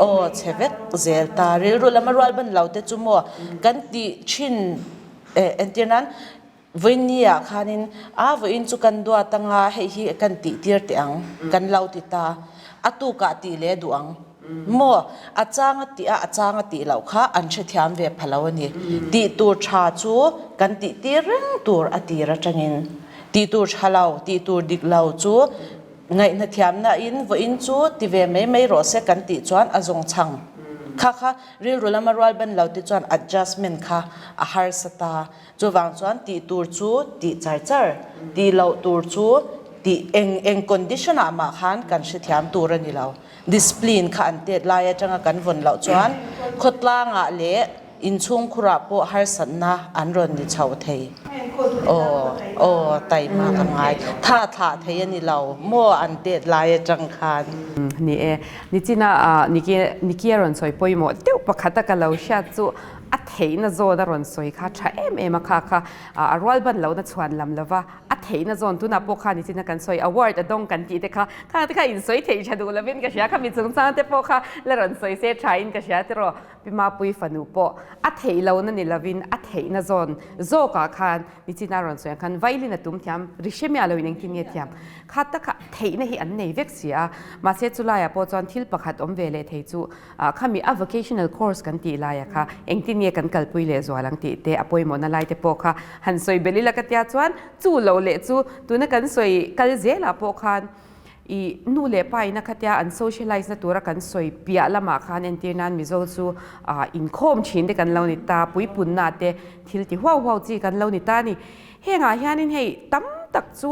aw chhe vek zel ta rilru lama rual ban lo te chu maw kan tih thin eh entir nan vawiin ah khanin a vawiin chu kan duat anga hei hi kan tih tir teh ang kan lo ti ta a tukah tih leh duh ang maw a chang a tih a a chang a tih loh kha an hrethiam ve pha lo a ni tih tur tha chu kan tih tir reng tur a tir atangin tih tur tha lo tih tur dik lo chu Ngaihna thiamna in vawiin chu ti ve mai mai rawh se kan tih chuan a zawng chhang kha kha rilru lama rual ban lo te chuan adjustment kha a harsa ta. Chuvang chuan tih tur chu tih char char, tih loh tur chu tih eng eng condition ah mah khan kan hrethiam tur a ni lo. Discipline kha an tet lai atanga kan vawn loh chuan khawtlang ah leh inchhungkhur ah pawh harsatna an rawn ni chho thei. Aw aw taima ka ngai. Tha thlah thei a ni lo maw an tet lai atang khan. Ni e, nichina Niki a rawn sawi pawimawh deuh pakhat a ka lo hriat chu a theihna zawn a rawn sawi kha tha em em a kha kha a rual ban lohna chhuan lam lova a theihna zawn tunah pawh kha nichina kan sawi award a dawng kan tih te kha khang te kha insawi theih tha duh lovin ka hria kha mi chungchang te pawh kha la rawn sawi se tha in ka hria tiraw. Pi Mapui fanu pawh a theih lohna ni lovin a theihna zawn zawkah khan nichina rawn sawi ang khan violin a tum thiam, ri hre miah loin engtin nge thiam kha taka theihna hi an nei vek si a. Mahse chulaiah pawh chuan thil pakhat awm ve leh thei chu khami a vocational course kan tih laiah kha engtin nge kan kalpui leh zual ang tih te a pawimawhna lai te pawh kha han sawi belh ila ka tia chuan chu lo leh chu tuna kan sawi kal zelah pawh khan I nu leh pa ina khatia an socialize na tura kan sawi piah lamah khan entir nan Mizo chu inkhawm thin te kan lo ni ta, puipunna te thil ti huau huau chi kan lo ni ta a ni. Hengah hianin hei tam tak chu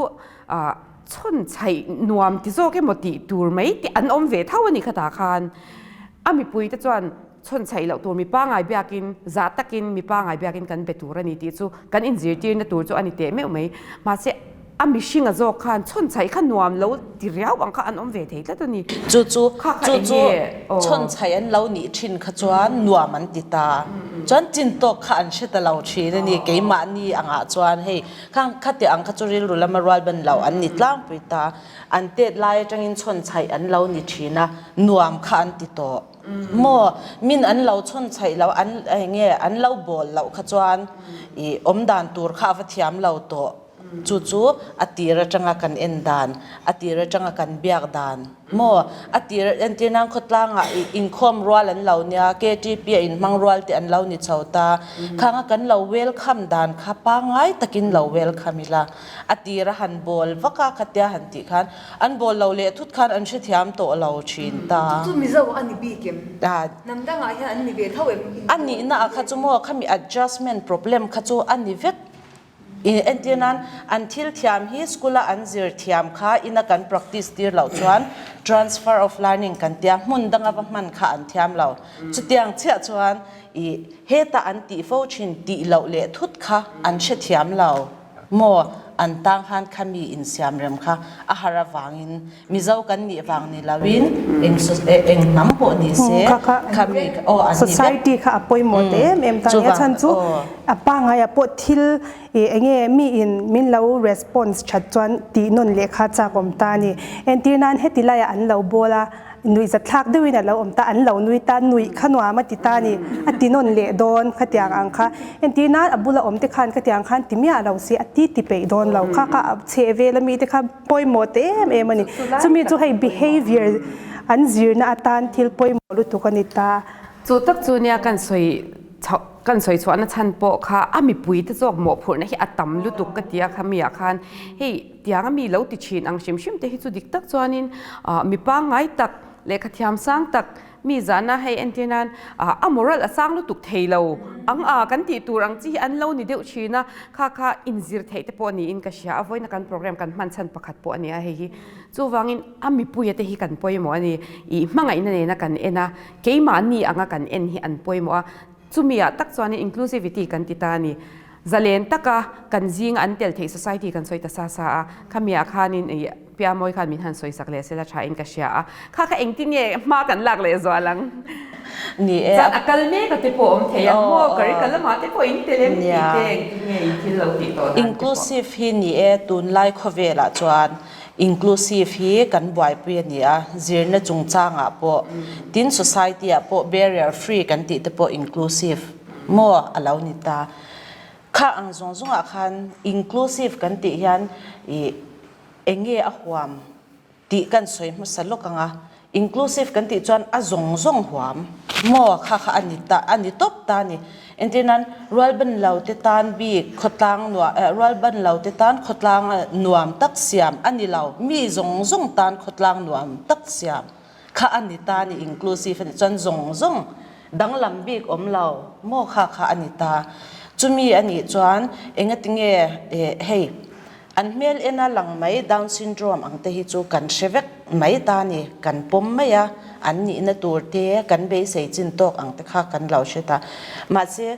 chhawn chhaih nuam ti zawk emaw tih tur mai te an awm ve tho a ni khatah khan. A mipui te chuan chhawn chhaih loh tur mipa ngai biakin zah takin mipa ngai biakin kan be tur a ni tih chu kan inzirtirna tur chu a ni teh meuh mai. Mahse a mihringa zawk khan chhawn chhaih kha nuam lo ti riau ang kha an awm ve thei tlat a ni. Chu chu chu chu chhawn chhaih an lo nih thin kha chuan nuam an ti ta. Chuan chin tawk kha an hre ta lo thin a ni. Keimahni angah chuan hei khang khati ang kha chu rilru lama rual ban lo an ni tlangpui ta. An tet lai atangin chhawn chhaih an lo ni thin a, nuam kha an ti tawh. Maw min an lo chhawn chhaih lo an eng nge an lo bawl loh kha chuan ih awmdan tur kha a va thiam lo tawh. Chu chu a tir atanga kan en dan, a tir atanga kan biak dan maw? A tir entir nan khawtlangah ih inkhawm rual an lo nia, KTP a inhmang rual te an lo ni chho ta. Khanga kan lo welcome dan kha pangngai takin lo welcome ila. A tir a han bawl vak a, khatia han tih khan an bawl lo leh thut khan an hrethiam tawh lo thin ta. Chu chu Mizo a ni bik em? Hnam dangah hian an ni ve tho em? A nihna ah kha chu maw khami adjustment problem kha chu a ni vek. Entir nan, an thil thiam hi school a an zir thiam kha ina kan practice tir loh chuan transfer of learning kan tia hmun danga va hman kha an thiam lo. Chutiang chiah chuan i heta an tih fo thin tih loh leh thut kha an hrethiam lo maw? An tang khan khami insiam rem kha a har avangin Mizo kan nih vang ni lo in eng eng hnam pawh ni se khami aw an ni vek. Society kha a pawimawh te em em ta nia chhan chu a pangai ah pawh thil enge mi in min lo response that chuan tih nawn leh kha chak awm ta a ni. Entir nan heti lai ah an lo bawl a nuih zat thlak deuh in a lo awm ta an lo nui ta nuih kha nuam a ti ta a ni a ti nawn leh dawn khatiang ang kha entir nan a bula awm te khan khatiang khan ti miah lo se a ti ti peih dawn lo kha kha a chheh vel ami te kha pawimawh te em em a ni. Chumi chu hei behavior an zirna atan thil pawimawh lutuk a ni ta. Chu tak chu nia kan sawi chhoh kan sawi chhuahna chhan pawh kha a mipui te zawk mawhphurhna hi a tam lutuk ka ti a kha mi ah khan hei tiang a mi lo ti thin ang hrim hrim te hi chu dik tak chuanin mi pangngai tak lehkha thiam sang tak Mi zahna hei entir nan a moral a sang lutuk thei lo ang a kan tih tur ang chi hi an lo ni deuh thin a, kha kha inzir theih te pawh niin ka hria a, vawiina kan program kan hman chhan pakhat pawh a ni a hei hi. Chuvangin a mipuia te hi kan pawimawh a ni, ih hmangaihna nena kan en a, keimahni anga kan en hi an pawimawh a, chumi ah tak chuanin inclusivity kan ti ta a ni. Zalen taka kan zinga an tel theih society kan sawi ta sa sa a, khami ah khanin ih Piamawi khan min han sawi sak leh sela tha in ka hria a, kha kha engtin nge hma kan lak leh zual ang? Ni e. Chuan a kal mek a te pawh awm thei a, maw curriculum ah te pawh in tel em tih te engtin nge in thil lo tih tawh dan te pawh. Inclusive hi ni e, tunlai khawvel ah chuan inclusive hi kan buaipui a ni a, zirna chungchang ah pawh, tin society ah pawh barrier free kan tih te pawh inclusive maw a lo ni ta. Kha ang zawng zawng ah khan inclusive kan tih hian ih eng nge a huam tih kan sawi hmasa lawk ang a, inclusive kan tih chuan a zawng zawng huam maw kha kha a ni ta a ni tawp ta a ni. Entir nan rualban lo te tan bik khawtlang nuam eh rualban lo te tan khawtlang nuam tak siam a ni lo, mi zawng zawng tan khawtlang nuam tak siam. Kha a ni ta ni inclusive a nih chuan zawng zawng danglam bik awm lo maw kha kha a ni ta. Chumi a nih chuan engatinge eh hei an hmel ena lang mai down syndrome ang te hi chu kan hre vek mai ta ni kan pawm mai a an nihna tur te kan beisei chin tawk ang te kha kan lo hre ta. Mahse.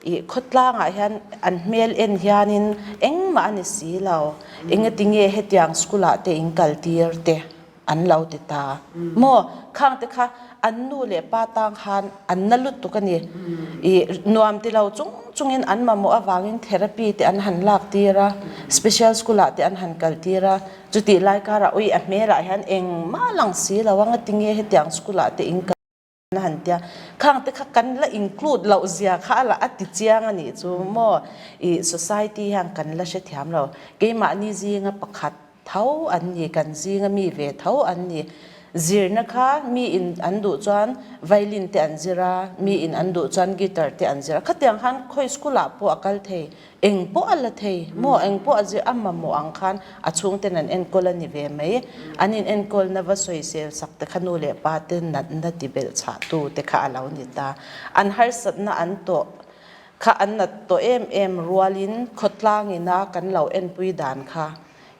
I khawtlangah hian an hmel en hianin engmah a ni si lo. Engatinge hetiang school ah te in kal tir te an lo ti ta maw? Khang te kha an nu leh pa tang khan an na lutuk a ni. I nuam ti lo chung chungin an mamawh avangin therapy te an han lak tir a, special school ah te an han kal tir a. Chutih lai karah ui a hmelah hian engmah lang si lo a, ngatinge hetiang school ah te in kal A han tia, khang te kha kan la include loh zia kha a la a ti chiang a nih chu maw? I society hian kan la hrethiam lo. Keimahni zinga pakhat tho an ni, kan zinga mi ve tho an ni. Zirna kha mi in an duh chuan violin te an zir a, mi in an duh chuan guitar te an zir a. Khatiang khan khawi school ah pawh a kal thei. Eng pawh a la thei maw? Eng pawh a zir a mamawh ang khan a chhungten an enkawl a ni ve mai. An in enkawlna va sawisel sak te kha nu leh pa te natna ti belh chhah tu te kha a lo ni ta. An harsatna an tawh kha an nat tawh em em rualin khawtlang ina kan lo enpui dan kha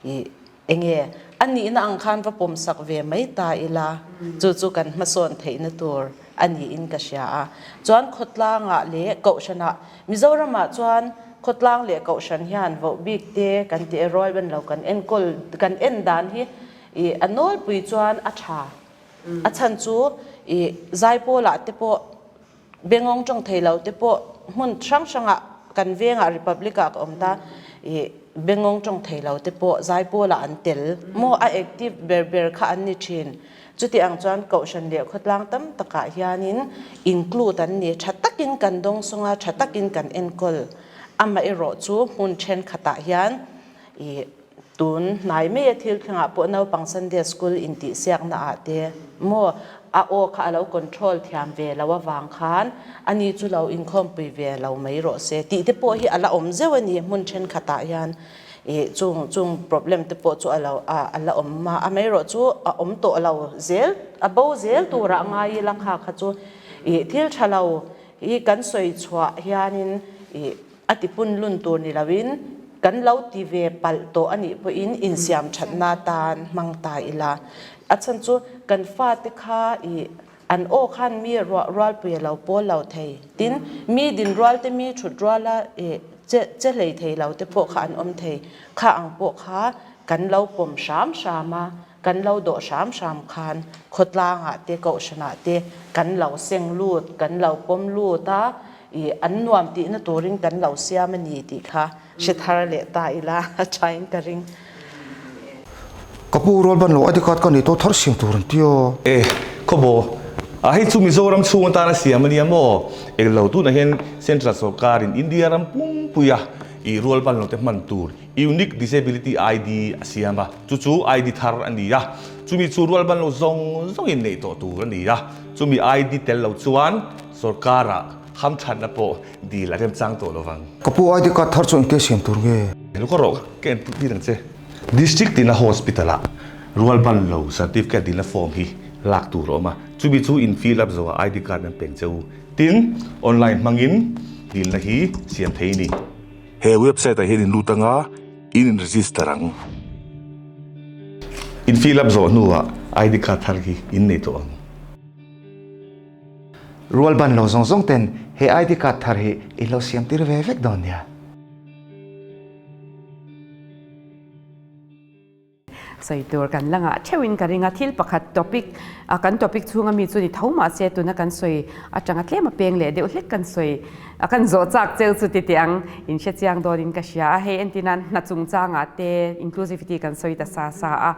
i enge a nihna ang khan va pawmsak ve mai ta ila chu chu kan hmasawn theihna tur a niin ka hria a. Chuan khawtlangah leh kohhranah Mizoramah chuan khawtlang leh kohhran hian voh bik te kan tih e rual ban lo kan enkawl kan en dan hi i a nawlpui chuan a tha. A chhan chu i Zaipawlah te pawh Bengawng tawng thei lo te pawh hmun hrang hrangah kan vengah Republic ah ka awm ta i Bengawng tawng thei lo te pawh Zaipawlah an tel maw a active ber ber kha an ni thin. Chuti ang chuan Kohhran leh khawtlang tam takah hianin include an ni. Tha takin kan dawngsawng a, tha takin kan enkawl. Amaherawh chu hmun thenkhatah hian i Tun hnai mai a thil thlengah pawh naupang Sunday school intihsiakna ah te maw a aw kha a lo control thiam ve lo avang khan ani chu lo inkhawmpui ve lo mai rawh se tih te pawh hi a la awm zeuh a ni hmun thenkhatah hian ih chung chung problem te pawh chu a lo a la awm a amaherawh chu a awm tawh lo zel a bo zel turah ngai ila kha kha chu ih thil tha lo hi kan sawi chhuah hianin ih A tipun lun tur ni loin kan lo ti ve palh tawh a nih pawhin insiam thatna tan hmang ta ila. A chhan chu kan fate kha ih an aw khan mi ruah rualpui a lo pawl lo thei. Tin, mi din rual te mi thut ruala ih che che hlei thei lo te pawh kha an awm thei. Kha ang pawh kha kan lo pawm hram hram a, kan lo dawh hram hram khan khawtlangah te kohhranah te kan lo seng lut, kan lo pawm lut a. I an nuam tihna turin kan lo siam a ni tih kha hre thar leh ta ila a thain ka ring. Ka pu rual ban lo ID card ka nei tawh thar siam tur an ti aw. E khawbaw a hei chu Mizoram chhung atana siam a nia maw? Englo tunah hian Central sawrkarin India ram pumpuia i rual ban lo te hman tur Unique Disability ID a siam a, chu chu ID thar a ni a, chumi chu rual ban lo zawng zawngin neih tawh tur a ni a, chumi ID tel lo chuan Sorkarah hamthatna pawh dil a remchang tawh lo vang. Ka pu ID card thar chu engtia siam tur nge? Lo ka rawh ka en tir ang che. District tina hospital ah rualban lo certificate dilna form hi lak tur a awm a, chumi chu in fill up zawhah ID card an peng che u. Tin, online hmangin dilna hi siam thei ni. He website ah hian in lut anga in in register ang. In fill up zawh hnuah ID card thar hi in nei tawh ang. Rual ban lo zawng zawng ten he ID card thar hi i lo siam tir ve vek dawn nia. Sawi tur kan la ngah theuhin ka ring a, thil pakhat topic a kan topic chhunga mi chu ni tho mahse tuna kan sawi atanga tlem a peng leh deuh hlek kan sawi a kan zawh chak cheu chu ti teh ang in hre chiang dawnin ka hria a, hei entirnan hna chungchangah te inclusivity kan sawi ta sa sa a.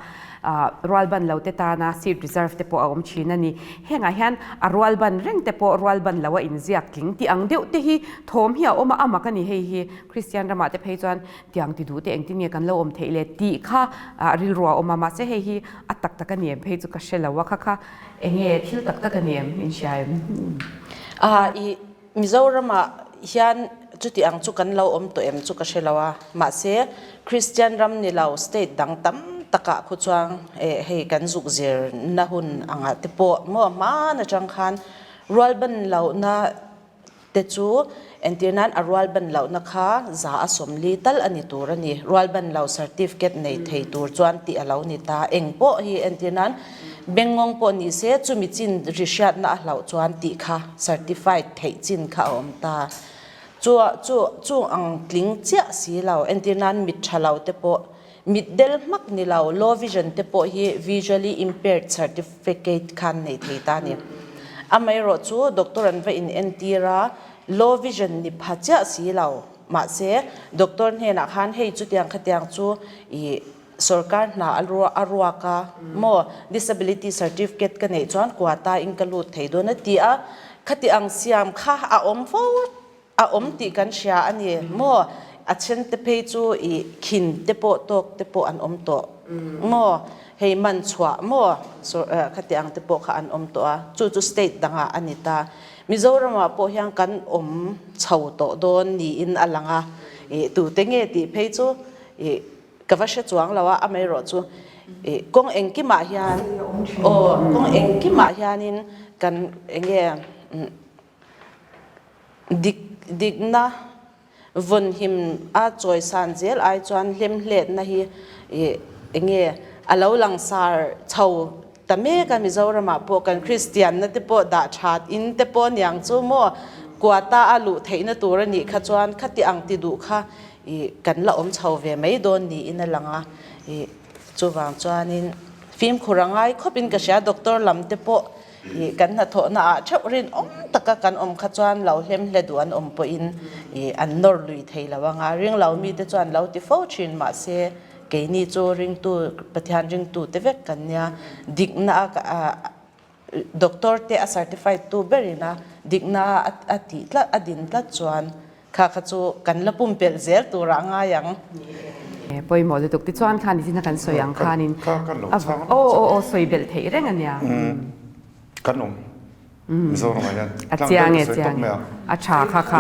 Rualban lo te tana seat reserve te pawh a awm thin a ni. Hengah hian a rualban reng te pawh rualban lo a inziak tling tih ang deuh te hi thawm hi a awm a, a mak a ni hei hi Kristian ramah te phei chuan tiang ti duh te engtin nge kan lo awm theih le tih kha rilru a awm a, mahse hei hi a tak tak a ni em phei chu ka hre lo a, kha kha enge thil tak tak a ni em in hria em? I Mizoramah hian chuti ang chu kan lo awm tawh em chu ka hre lo a, mahse Kristian ram ni lo state dang tam takah khu chuan eh hei kan zuk zirna hun angah te pawh maw hman atang khan rualban lohna te chu entir nan a rualban lohna kha za a sawmli tal a ni tur a ni, rualban lo certificate nei thei tur chuan tih a lo ni ta, eng pawh hi entir nan Bengngawng pawh ni se chumi chin ri hriatna a hlauh chuan tih kha certified theih chin kha a awm ta. Chu chu chung ang tling chiah si lo, entir nan mit tha lo te pawh, mit del hmak ni lo, low vision te pawh hi visually impaired certificate khan nei thei ta a ni. Amaherawh chu doctor an va in entir a, low vision ni pha chiah si lo, mahse doctor hnenah khan hei chutiang khatiang chu ih Sorkar hna a ruak a maw? Disability certificate ka neih chuan quota in ka lut thei dawn a ti a, khati ang siam kha a awm fo a awm tih kan hria a ni maw? A then te phei chu i khin te pawh tawk te pawh an awm tawh maw? Hei man chhuah maw? Khati ang te pawh kha an awm tawh a, chu chu state dangah a ni ta. Mizoramah pawh hian kan awm chho tawh dawn niin a lang a, i tute nge tih phei chu i Ka va hre chuang lo a, amaherawh chu ih kawng engkimah hian aw kawng engkimah hianin kan enge dik dikna vawnhim a chawisan zel ai chuan hlemhletna hi ih enge a lo langsar chho Ta mek a Mizoramah pawh kan Kristianna te pawh dah that in te pawh niang chu maw quota a luh theihna tur a nih kha chuan khati ang ti duh kha ih kan la awm chho ve mai dawn niin a lang a ih chuvang chuanin fimkhur a ngai khawp in ka hria doctor lam te pawh ih kan hnathawhna ah theuh rinawm taka kan awm kha chuan lo hlem hle duh an awm pawhin ih an nawr lui thei lo anga ringlo mite chuan lo ti fo thin mahse Keini chu ringtu, Pathian ringtu te vek kan nia. Dikna a doctor te a certified tu berin a dikna a tih tlat, a din tlat chuan kha kha chu kan la pumpelh zel turah a ngai ang. Pawimawh lutuk tichuan khan nichina kan sawi ang khanin aw aw aw sawi belh theih reng a nia. Kan awm Mizoram ah hian a chiang e chiang e a tha kha kha.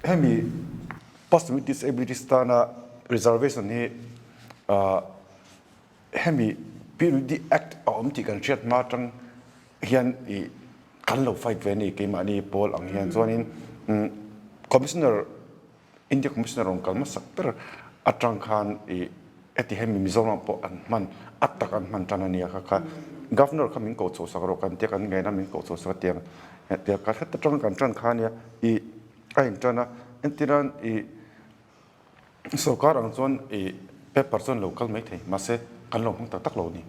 Hemi Person with disabilities tana reservation hi hemi PWD Act a awm tih kan hriat hma atang hian ih kan lo fight ve a ni keimahni pawl ang hian chuanin Commissioner India Commissioner rawn kal hmasak ber atang khan ih heti hemi Mizoram pawh an hman a tak an hman tan a nia kha kha Governor kha min ko chho sak rawh kan tia kan ngaihna min ko chho sak a tiang hetiang ka hret atang kan tan kha ania ih A inṭan a, entiran i sorkar ang chuan i paper chuan lo kal mai thei, mahse kan lo hmang tak tak lo a ni.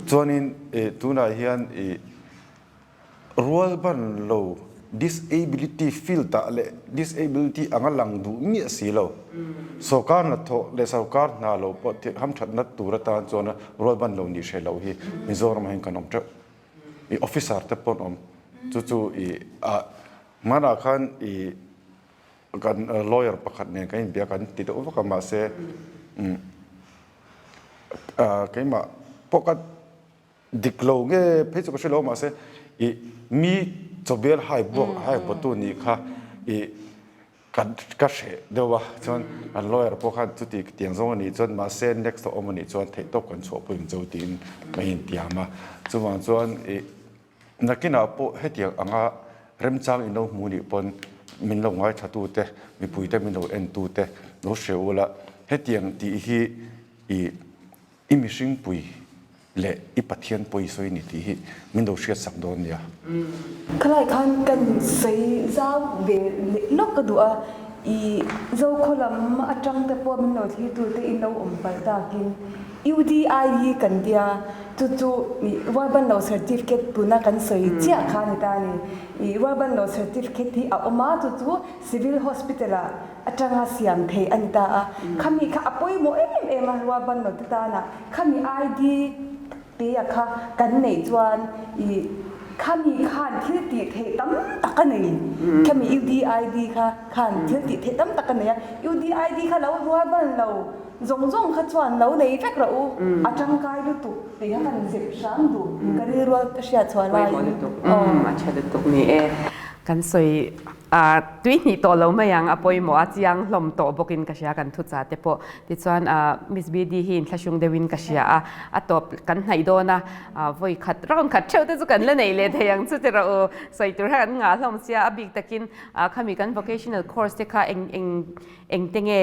Chuanin i tunah hian i rual ban lo disability field ah leh disability anga lang duh miah si lo. Sorkar hnathawh leh sorkar hna lo pawh hamthatna tur atan chuan rual ban lo nih hreh loh hi Mizoram ah hian kan awm teuh. I officer te pawh an awm. Chu chu i ah Hmanah khan i kan lawyer pakhat nen kan inbia kan ti deuh vak a mahse keimah pawh ka dik lo nge phei chu ka hre lo mahse i mi chawbel hai buak hai bawtu nih kha i kan ka hreh deuh a chuan kan lawyer pawh khan chuti tiang zawng a nih chuan mahse next a awm a nih chuan theihtawp kan chhuahpui ang cheu tiin ka intiam a chuvang chuan i Nakinah pawh hetiang anga remchang in lo hmu nih pawn min lo ngaithlatute, mipuite min lo entute lo hre ula, hetiang tih hi i i mihringpui leh i Pathian pawi sawi ni tih hi min lo hriatsak dawn nia. Khalai khan kan sawi zau ve leh lawk ka duh a, i Zokhaw lam atang te pawh min lo thlirtute in lo awm palh takin UDI hi kan tia, chu chu ih Rualbanlo certificate tuna kan sawi chiah kha a ni ta a ni. Ih Rualbanlo certificate hi a awm a, chu chu Civil Hospital ah atanga siam theih a ni ta a. Khami kha a pawimawh em em a Rualbanlo te tana khami ID te a kha kan neih chuan ih khami khan thil tih theih tam tak a nei. Khami UDID kha khan thil tih theih tam tak a nei a, UDID kha lo Rualbanlo Zawng zawng kha chuan lo nei vek rawh u, a tangkai lutuk tih kha kan zep hram duh, ka rilrual ka hriat chhuah laiin. Pawimawh lutuk, umm a tha lutuk ni e. Kan sawi a tui hnih tawh lo mai ang, a pawimawh a chiang hlawm tawh bawkin ka hria kan thucha te pawh. Tichuan Miss BD hi inthlahrung deuhin ka hria a, a tawp kan hnaih dawn a, vawi khat round khat theuh te chu kan la neih leh thei ang chu ti rawh u. Sawi tur kha kan ngah hlawm sia, a bik takin khami kan vocational course te kha eng eng eng te nge.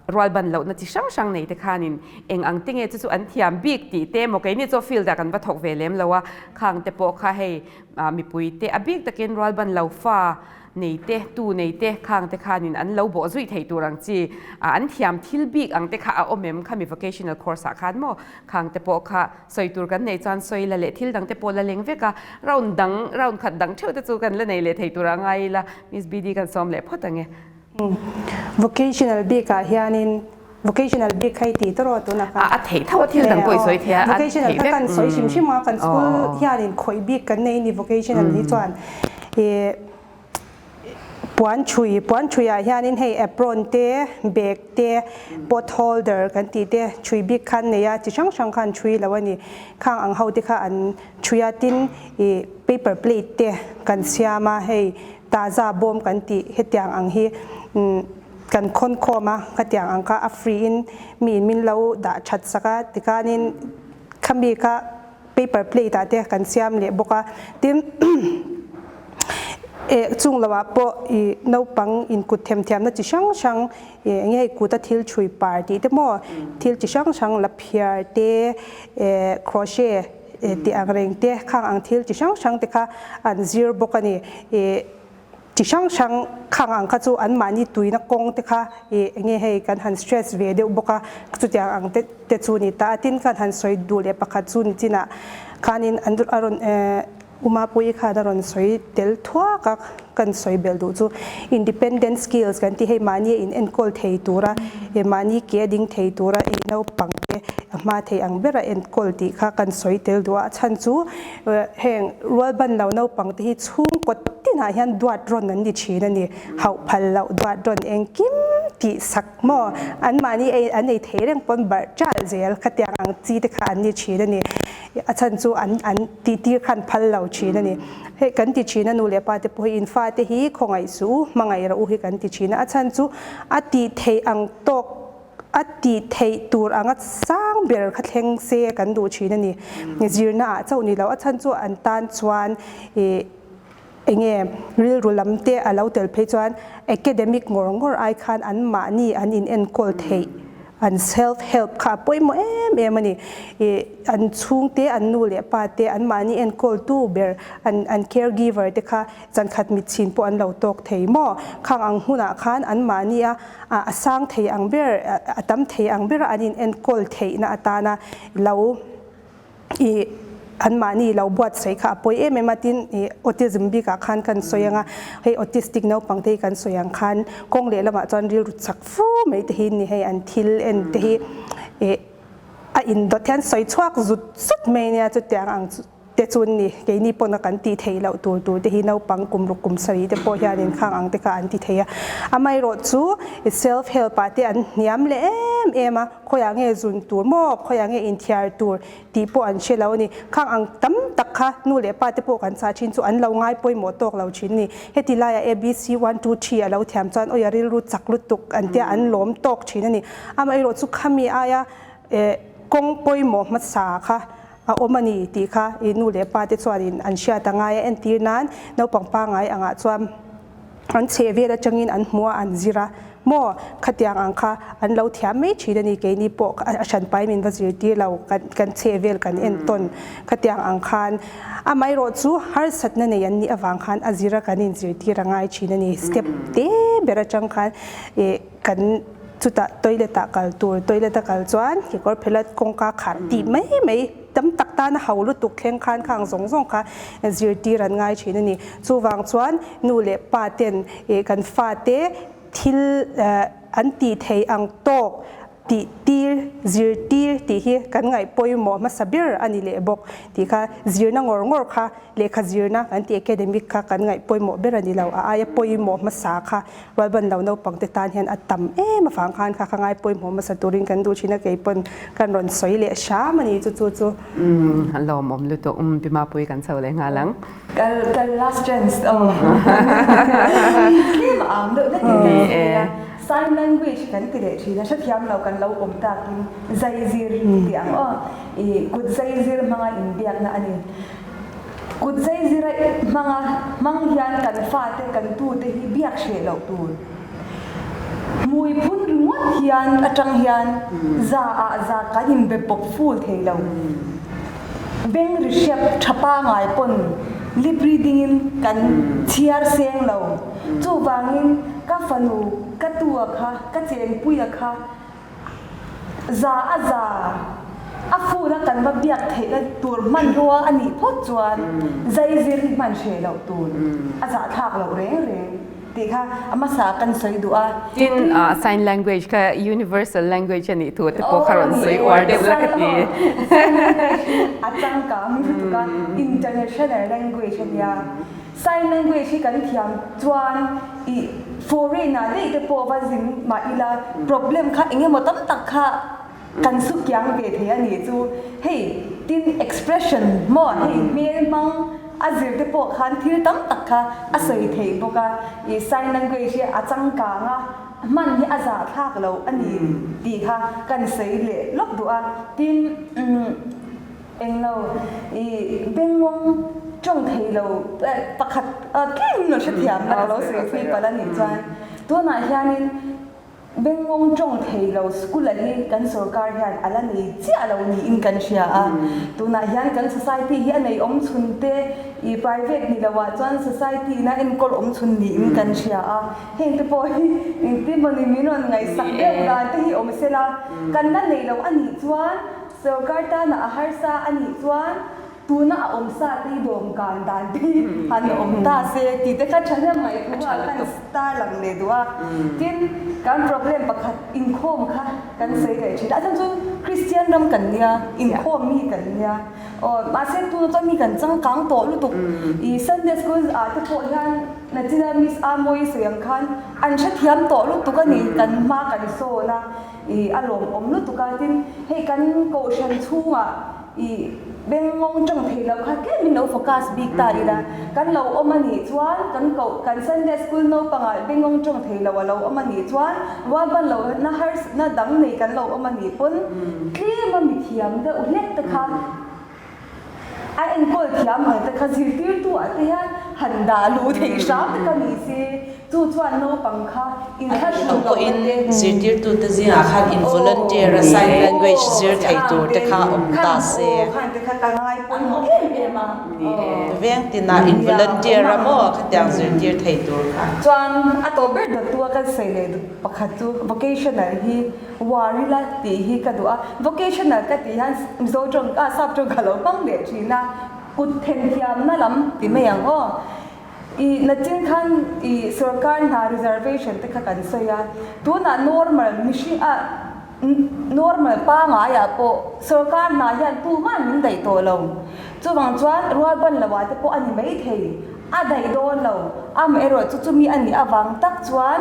Rualban lohna chi hrang hrang nei te khanin eng ang te nge chu chu an thiam bik tih te emaw keini chu field ah kan va thawk ve lem lo a, khang te pawh kha hei mipui te a bik takin rualban lo fa nei te tu nei te khang te khanin an lo bawh zui thei tur ang chi an thiam thil bik ang te kha a awm em khami vocational course ah khan maw khang te pawh kha sawi tur kan neih chuan sawi la leh thil dang te pawh la leng vek a, round dang round khat dang theuh te chu kan la nei leh thei tur a ngai ila Miss BD kan sawm leh phawt ang e. Vocational bik ah hianin vocational bik hei tih tawrh tunah khan A theih tho a thil dang pawh i sawi thei a, a Vocational theih kha vek. kan sawi hrim hrim a, kan school hianin khawih bik kan nei ni vocational hi chuan ih puan chhui puan chhui ah hianin hei apron te bag te pot holder kan tih te chhui bik khan nei a chi hrang hrang khan chhui lo a ni khang ang ho te kha an chhui a tin ih paper plate te kan siam a hei Taza bawm kan tih hetiang ang hi kan khawn khawm a, khatiang ang kha a free in mi in min lo dah that sak a, tikhanin khami kha paper plate ah te kan siam leh bawk a, tin eh chung lo ah pawh ih naupang in kut themthiamna chi hrang hrang ih eng nge hei kuta thil chhui par tih te maw thil chi hrang hrang la phiar te eh crochet tih ang reng te, khang ang thil chi hrang hrang te kha an zir bawk a ni. Ih chi hrang hrang khang ang kha chu anmahni tuina kawng te kha ih eng nge hei kan han stress ve deuh bawk a, chutiang ang te te chu ni ta a. Tin khan han sawi duh leh pakhat chu ni chinah khanin an a rawn eh Umapuii khan a rawn sawi tel thuak a, kan sawi belh duh chu independent skills kan tih hei mahni a in enkawl thei tura eh mahni ke a ding thei tura ih naupang te a hma thei ang bera enkawl tih kha kan sawi tel duh a, a chhan chu heng rualban lo naupang te hi chhungkaw tinah hian duat rawn an ni thin a ni, hauh phal loh duat rawn engkim tih sak maw an mahni ei an ei thei reng pawn barh ṭalh zel khatiang ang chi te kha an ni thin a ni. A chhan chu an an tih tir khan phal lo thin a ni. Hei kan ti thin a nu leh pa te pawh hi in fate hi khawngaih suh u, hmangaih rawh u hi kan ti thin a. A chhan chu a tih theih ang tawk a tih theih tur anga sang ber kha thleng se kan duh thin a ni. Zirna ah chauh ni lo a chhan chu an tan chuan ih enge rilru lam te a lo tel phei chuan academic ngawr ngawr ai khan an mahni an in enkawl theih an self help kha a pawimawh em em a ni. Ih an chhungte an nu leh pa te an mahni enkawl tu ber an an care giver te kha chankhat mitchhin pawh an lo tawk thei maw? Khang ang hunah khan an mahni a a sang thei ang ber a tam thei ang bera an in enkawl theihna atana lo I anmahni lo buatsaih kha a pawi em em a, tin i autism bikah khan kan sawi ang a, hei autistic naupang te hi kan sawi ang khan kawng leh lamah chuan rilru chak fu mai te hi ni hei an thil en te hi i a indawt hian sawi chhuak zut zut mai nia chutiang ang te chu ni keini pawn a kan tih theih loh tur tur te hi naupang kum ruk kum sarih te pawh hianin khang ang te kha an ti thei a, amaherawh chu i self help ah te an hniam leh em em a. Khawiah nge zun tur maw, khawiah nge inthiar tur tih pawh an hre lo a ni. Khang ang tam tak kha nu leh pa te pawh kan chah thin chu an lo ngai pawimawh tawk lo thin a ni. Heti laiah ABC one two three a lo thiam chuan awi a rilru chak lutuk an tia an lawm tawk thin a ni. Amaherawh chu khami aia kawng pawimawh hmasa kha a awm a ni tih kha i nu leh pa te chuanin an hriat a ngai a entir nan naupang pangngai angah chuan An chhe vel atangin an hmu a, an zir a, maw khatiang ang kha an lo thiam mai thin a ni, keini pawh a hranpai min va zirtir lo, kan chhe vel kan en tawn khatiang ang khan amaherawh chu harsatna nei an nih avang khan a zir a kan inzirtir a ngai thin a ni, step te ber atang khan ih kan chutah toilet ah kal tur, toilet a kal chuan kekawr phelat kawngka khar tih mai mai. Tam tak tana ho lutuk thleng khan khang zawng zawng kha zirtir an ngai thin a ni. Chuvang chuan nu leh pa ten kan fate thil an tih thei ang tawk tih tir, zirtir tih hi kan ngaih pawimawh hmasa ber a ni leh bawk tih kha zirna ngawr ngawr kha lehkha zirna kan tih academic kha kan ngaih pawimawh ber a ni lo. A aia pawimawh hmasa kha Rualban lo naupang te tan hian a tam em avang khan kha ka ngai pawimawh hmasa turin kan duh thin a, kei pawn kan rawn sawi leh hram a ni chu chu chu. Umm a lawmawm lutuk umm Pi Mapui kan chho leh nghal ang. Kal kal last chance aw. Tlem a am deuh hlek in kan sawi a, sign language kan ti leh thin a, hrethiam lo kan lo awm takin zaizir ti ang aw, i kut zaizir hmanga inbiakna a ni. Kut zaizira hmanga hmang hian kan fate, kan tute hi biak hreh loh tur. Hmui phun ringawt hian atang hian za ah za kan inbe pawp ful thei lo. Beng ri hriat tha pangai pawn lip reading in kan chhiar seng lo. Chuvangin ka fanu ka tua kha ka chenpuia kha Za a za a phone a kan va biak theihna tur hmanrua a nih phawt chuan zai zir hi hman hreh loh tur a zahthlak loh reng reng tih kha a hmasa kan sawi duh a. Tin, sign language kha universal language a nih thu te pawh kha rawn sawi uar deuh la ka ti. Sign language hi a changkang lutuk a, international language a nia. Sign language hi kan thiam chuan i foreign ah daih te pawh va zin mah ila problem kha eng emaw tam tak kha kan su kiang ve thei a nih chu. Hei tin expression maw hei hmel hmang a zir te pawh khan thil tam tak kha a sawi theih bawk a. I sign language hi a changkang a, hman hi a zahthlak lo a ni tih kha kan sawi leh lawk duh a. Tin umm. Englo, i bengngawng tawng thei lo pakhat tlem lo hrethiam na ka lo sawi thui palh a nih chuan tunah hianin bengngawng tawng thei lo school-a hi kan sorkar hian a la nei chiah lo niin kan hria a. Tunah hian kan society hi a nei awm chhun te i private ni loah chuan society-in a enkawl awm chhun niin kan hria a. Heng te pawh hi engtin mawni min rawn ngaihsak deuh dan te hi awm sela kan la nei lo a nih chuan Sorkar tana a harsa a nih chuan tuna a awm sa te hi dawmkan dan te hi han awm ta se tih te kha thahnem ngaih thu ah khan tar lang leh duh a. Tin, kan problem pakhat inkhawm kha kan sawi leh thin a, a chhan chu Kristian ram kan nia, inkhawm mi kan nia. Aw, mahse tuna chuan mi kan changkang tawh lutuk. I Sunday school ah te pawh hian Nachina Miss Amoy sawi ang khan an hrethiam tawh lutuk a ni, kan hma kan sawn a. I a lawmawm lutuk a, tin hei kan kohhran chhungah i bengngawng tawng thei lo kha tlem in lo focus bik ta ila, kan lo awm a nih chuan kan koh kan Sunday school naupangah bengngawng tawng thei lo a lo awm a nih chuan rualban lo na harsatna dang nei kan lo awm a nih pawn tlem a mithiam deuh hlek te kha A enkawl thiam ang te kha zirtirtu ah te hian han dah luh theih hram te ka ni si, chu chuan naupang kha inthlahrun loh na te. Zirtirtu te zingah khan in volunteer a sign language zir thei tur te kha awm ta se. Khan te kha ka ngai pawimawh em em a. Veng tinah in volunteer a maw khatiang zirtir thei tur kha. Chuan a tawp ber dawttu a kan sawi leh pakhat chu vocational hi Uar ila tih hi ka duh a, vocational ka tih hian Mizo tawng ah sap tawng ka lo hmang leh thin a, kut themthiamna lam ti mai ang aw. I nachin khan i sorkar hna reservation te kha kan sawi a, tunah normal mihring ah normal pangai ah pawh sorkar hna hian tuman min daih tawh lo. Chuvang chuan rualban lo ah te pawh a ni maithei, a daih dawn lo. Amaherawh chu chumi a nih avang tak chuan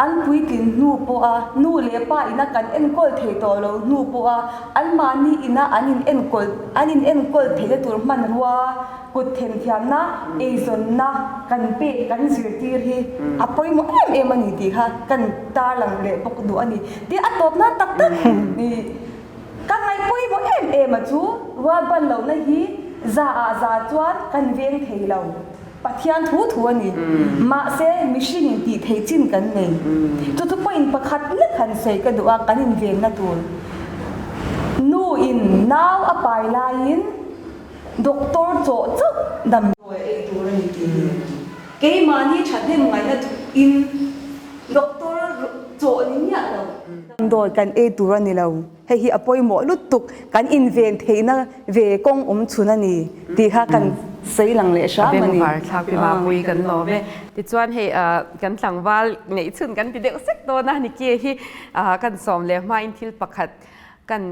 An puitlin hnu pawha nu leh pa ina kan enkawl thei tawh lo hnu pawha anmahni ina an in enkawl an in enkawl theihna tur hmanrua kut themthiamna eizawnna kan pek kan zirtir hi a pawimawh em em a ni tih kha kan tarlang leh bawk duh a ni. Tin a tawpna tak tak i ka ngaihpawimawh em em a chu rualban lohna hi za ah za chuan kan veng thei lo. Pathian thu thu a ni. Mahse, mihring in tih theih chin kan nei. Chu chu point pakhat lek han sawi ka duh a, kan invenna tur. Nu in nau a pai laiin doctor chawh chauh damdawi a ei tur a ni tih hi. Keimahni thahnem ngaihna in doctor chawh ni miah lo. Damdawi kan ei tur a ni lo. Hei hi a pawimawh lutuk, kan inven theihna ve kawng awm chhun a ni tih kha kan sawi lang leh hram a ni. A bengvar thlak pi mapui kan lawm e. Tichuan hei kan tlangval neih chhun kan ti deuh sek dawn a, Nicky hi kan sawm leh hmain thil pakhat kan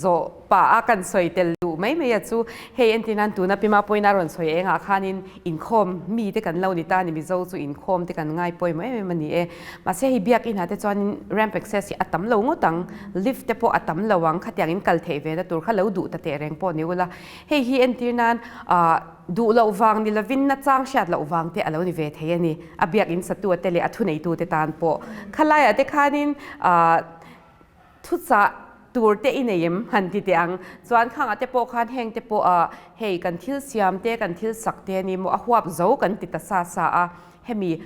zawh pah a, kan sawi tel duh mai mai a chu hei entirnan tuna pi Mapuiin a rawn sawi engah khanin inkhawm mite kan lo ni ta a ni, Mizo chu inkhawm te kan ngai pawimawh em em a ni e. Mahse hei biakinah te chuanin ramp access hi a tam lo ngawt ang, lift te pawh a tam lo ang, khatiang in kal theih ve na tur kha lo duh ta teh reng pawh ni ula. Hei hi entir nan ah duh loh vang ni lovin nachang hriat loh vang te a lo ni ve thei a ni. A biakin satu te leh a thuneitu te tan pawh khalaiah te khanin ah Thuchah tur te i nei em? Han ti teh ang. Chuan khangah te pawh khan heng te pawh ah hei kan thil siam te, kan thil sak te a ni maw a huap zo kan ti ta sa sa a. Hemi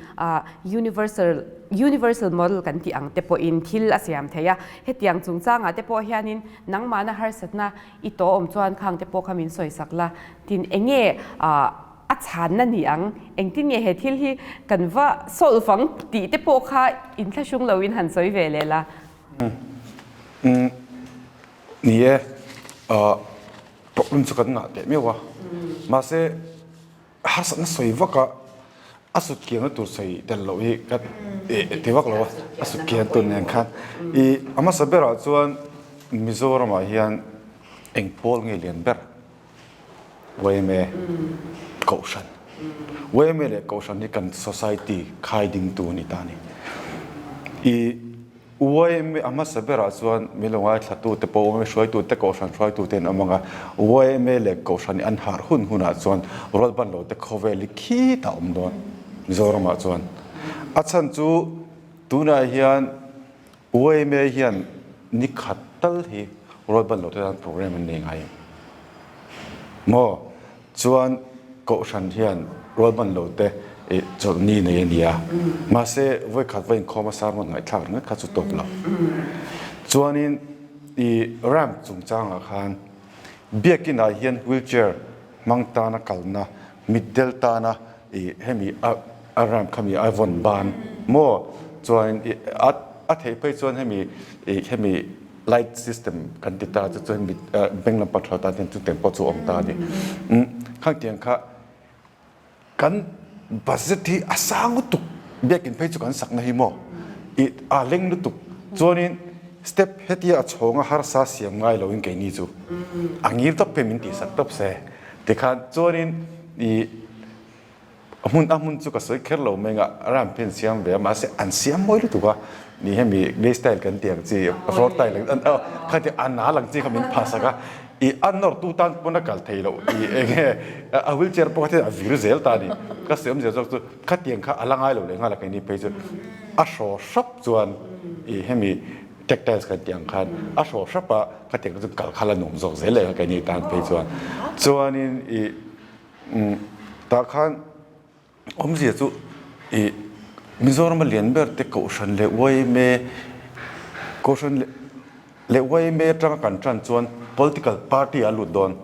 universal universal model kan tih ang te pawhin thil a siam thei a. Hetiang chungchangah te pawh hianin nangmahna harsatna i tawh awm chuan khang te pawh kha min sawisak la. Tin, enge a chhanna ni ang? Engtin nge he thil hi kan va solve ang tih te pawh kha inthlahrung loin han sawi ve leh la. Ni e, problem chu kan ngah teh meuh a. Mahse, harsatna sawi vak a, a sut kiangna tur sawi tel loh hi ka ti vak lo a, a sut kiang tur nen khan. I a hmasa berah chuan Mizoramah hian eng pawl nge lian ber? Yma Kohhran. Yma leh Kohhran hi kan society khai dingtu a ni ta a ni. I yma a hmasa berah chuan min lo ngaithlatute pawh yma hruaitute Kohhran hruaitute an awm ang a, yma leh Kohhran hi an harh hun hunah chuan rualban lote khawvel hi khitah a awm dawn Mizoramah chuan. A chhan chu tunah hian Yma hian ni khat tal hi rualban lote tan program an nei ngai em? Maw? Chuan Kohhran hian rualban lote chawlhni nei a ni a, mahse vawi khat va inkhawm a sermon ngaihthlak ringawt kha chu tawp lo. Chuanin i ramp chungchangah khan Biakinah hian wheelchair hmang tana kalna, mitdel tana i hemi a a ramp khami a vawn ban maw? Chuan i a a theih phei chuan hemi i hemi light system kan ti ta chu chuan mit beng lampang tha tan hian chutiang pawh chu a awm ta a ni. Umm khangtiang kha Kan budget hi a sang lutuk, biakin phei chu kan sakna hi maw i a leng lutuk chuanin step hetia a chhawnga harsa siam ngai loin keini chu a ngir tawp phei min tihsak tawp se tikhan chuanin i a hmun a hmun chu ka sawi kher lo mai anga ram phen siam ve a mahse an siam mawi lutuk a ni hemi gay style kan tih ang chi floor tile ang kha ti a nal ang chi kha min phahsak a. I a nawrtu tan pawn a kal thei loh tih eng nge a wheelchair pawh kha a vir zel ta a ni. Ka sawi awmzia zawk chu khatiang kha a la ngai lo leh nghal a keini phei chu a hraw hrap chuan i hemi tactiles kan tih ang khan a hraw hrap a khatiang kha chu kal kha la nuam zawk zel leh keini tan phei chuan. Chuanin i tah khan Awmzia chu i Mizorama lian ber te Kohhran leh yma Kohhran leh yma atanga kan tan chuan political party a lut dawn.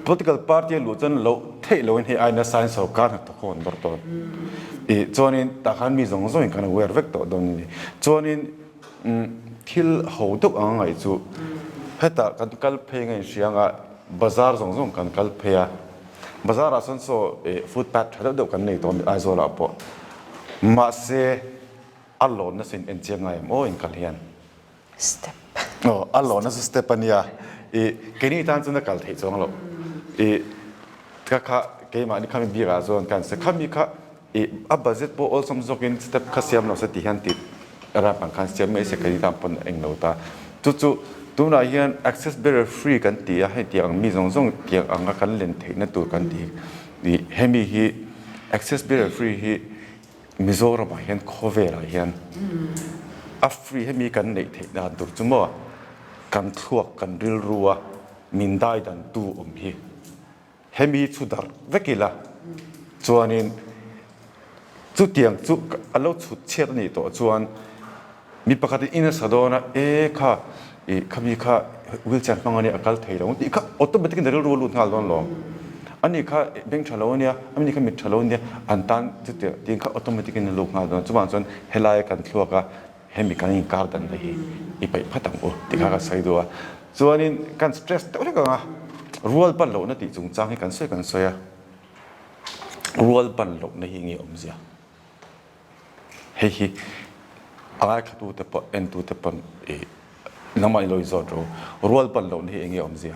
Political party a luh chuan loh theih loin hei aina sain sorkar hnathawk ho an dawr dawn. I chuanin tah khan mi zawng zawngin kan aware vek tawh dawn a ni. Chuanin thil ho deuh ang a ngaih chu hetah kan kal phei nga inhria anga bazar zawng zawng kan kal phei a. Bazar ah sawn saw footpath tha deuh deuh kan nei tawh a ni Aizawl ah pawh. Mahse a lawn nasa in en chiang ngai em aw in kal hian. Step. Aw a lawn nasa step a nia. I keini tan chuan a kal theih chuang loh. I ka kha keimahni khami bik ah chuan kan se khami kha I a budget pawh awlsam zawkin step kha siam lo se ti hian tih ramp ang khan siam mai se keini tan pawn a eng lo ta. Chu chu tunah hian access barrier free kan ti a, hei tiang ang mi zawng zawng tiang anga kan len theihna tur kan ti i hemi hi access barrier free hi Mizoramah hian khawvelah hian a free hemi kan neih theih dan tur chu maw kan thluak kan rilru a min dai dan tu awm hi. Hemi chu darh vek ila chuanin chutiang chu a lo chhut chhiat a nih tawh chuan mi pakhatin in a sa dawn a, e kha i khami kha wheelchair hmang a nia a kal thei lo ang tih kha automatic in a rilru a lut nghal dawn lo. Ani kha beng tha lo a nia, ani kha mit tha lo a nia, an tan chutiang tih kha automatic in a lut nghal dawn. Chuvang chuan helaia kan thluak a hemi kan inkar dan te hi i peih phat ang u ti kha ka sawi duh a. Chuanin kan stress deuh hlek ang a, rual ban lohna tih chungchang hi kan sawi kan sawi a, rual ban lohna hi nge awmzia? Hei hi a ngaithlatute pawh entute pawn i nangmah ilo inzawt rawh u, rual ban lohna hi enge awmzia?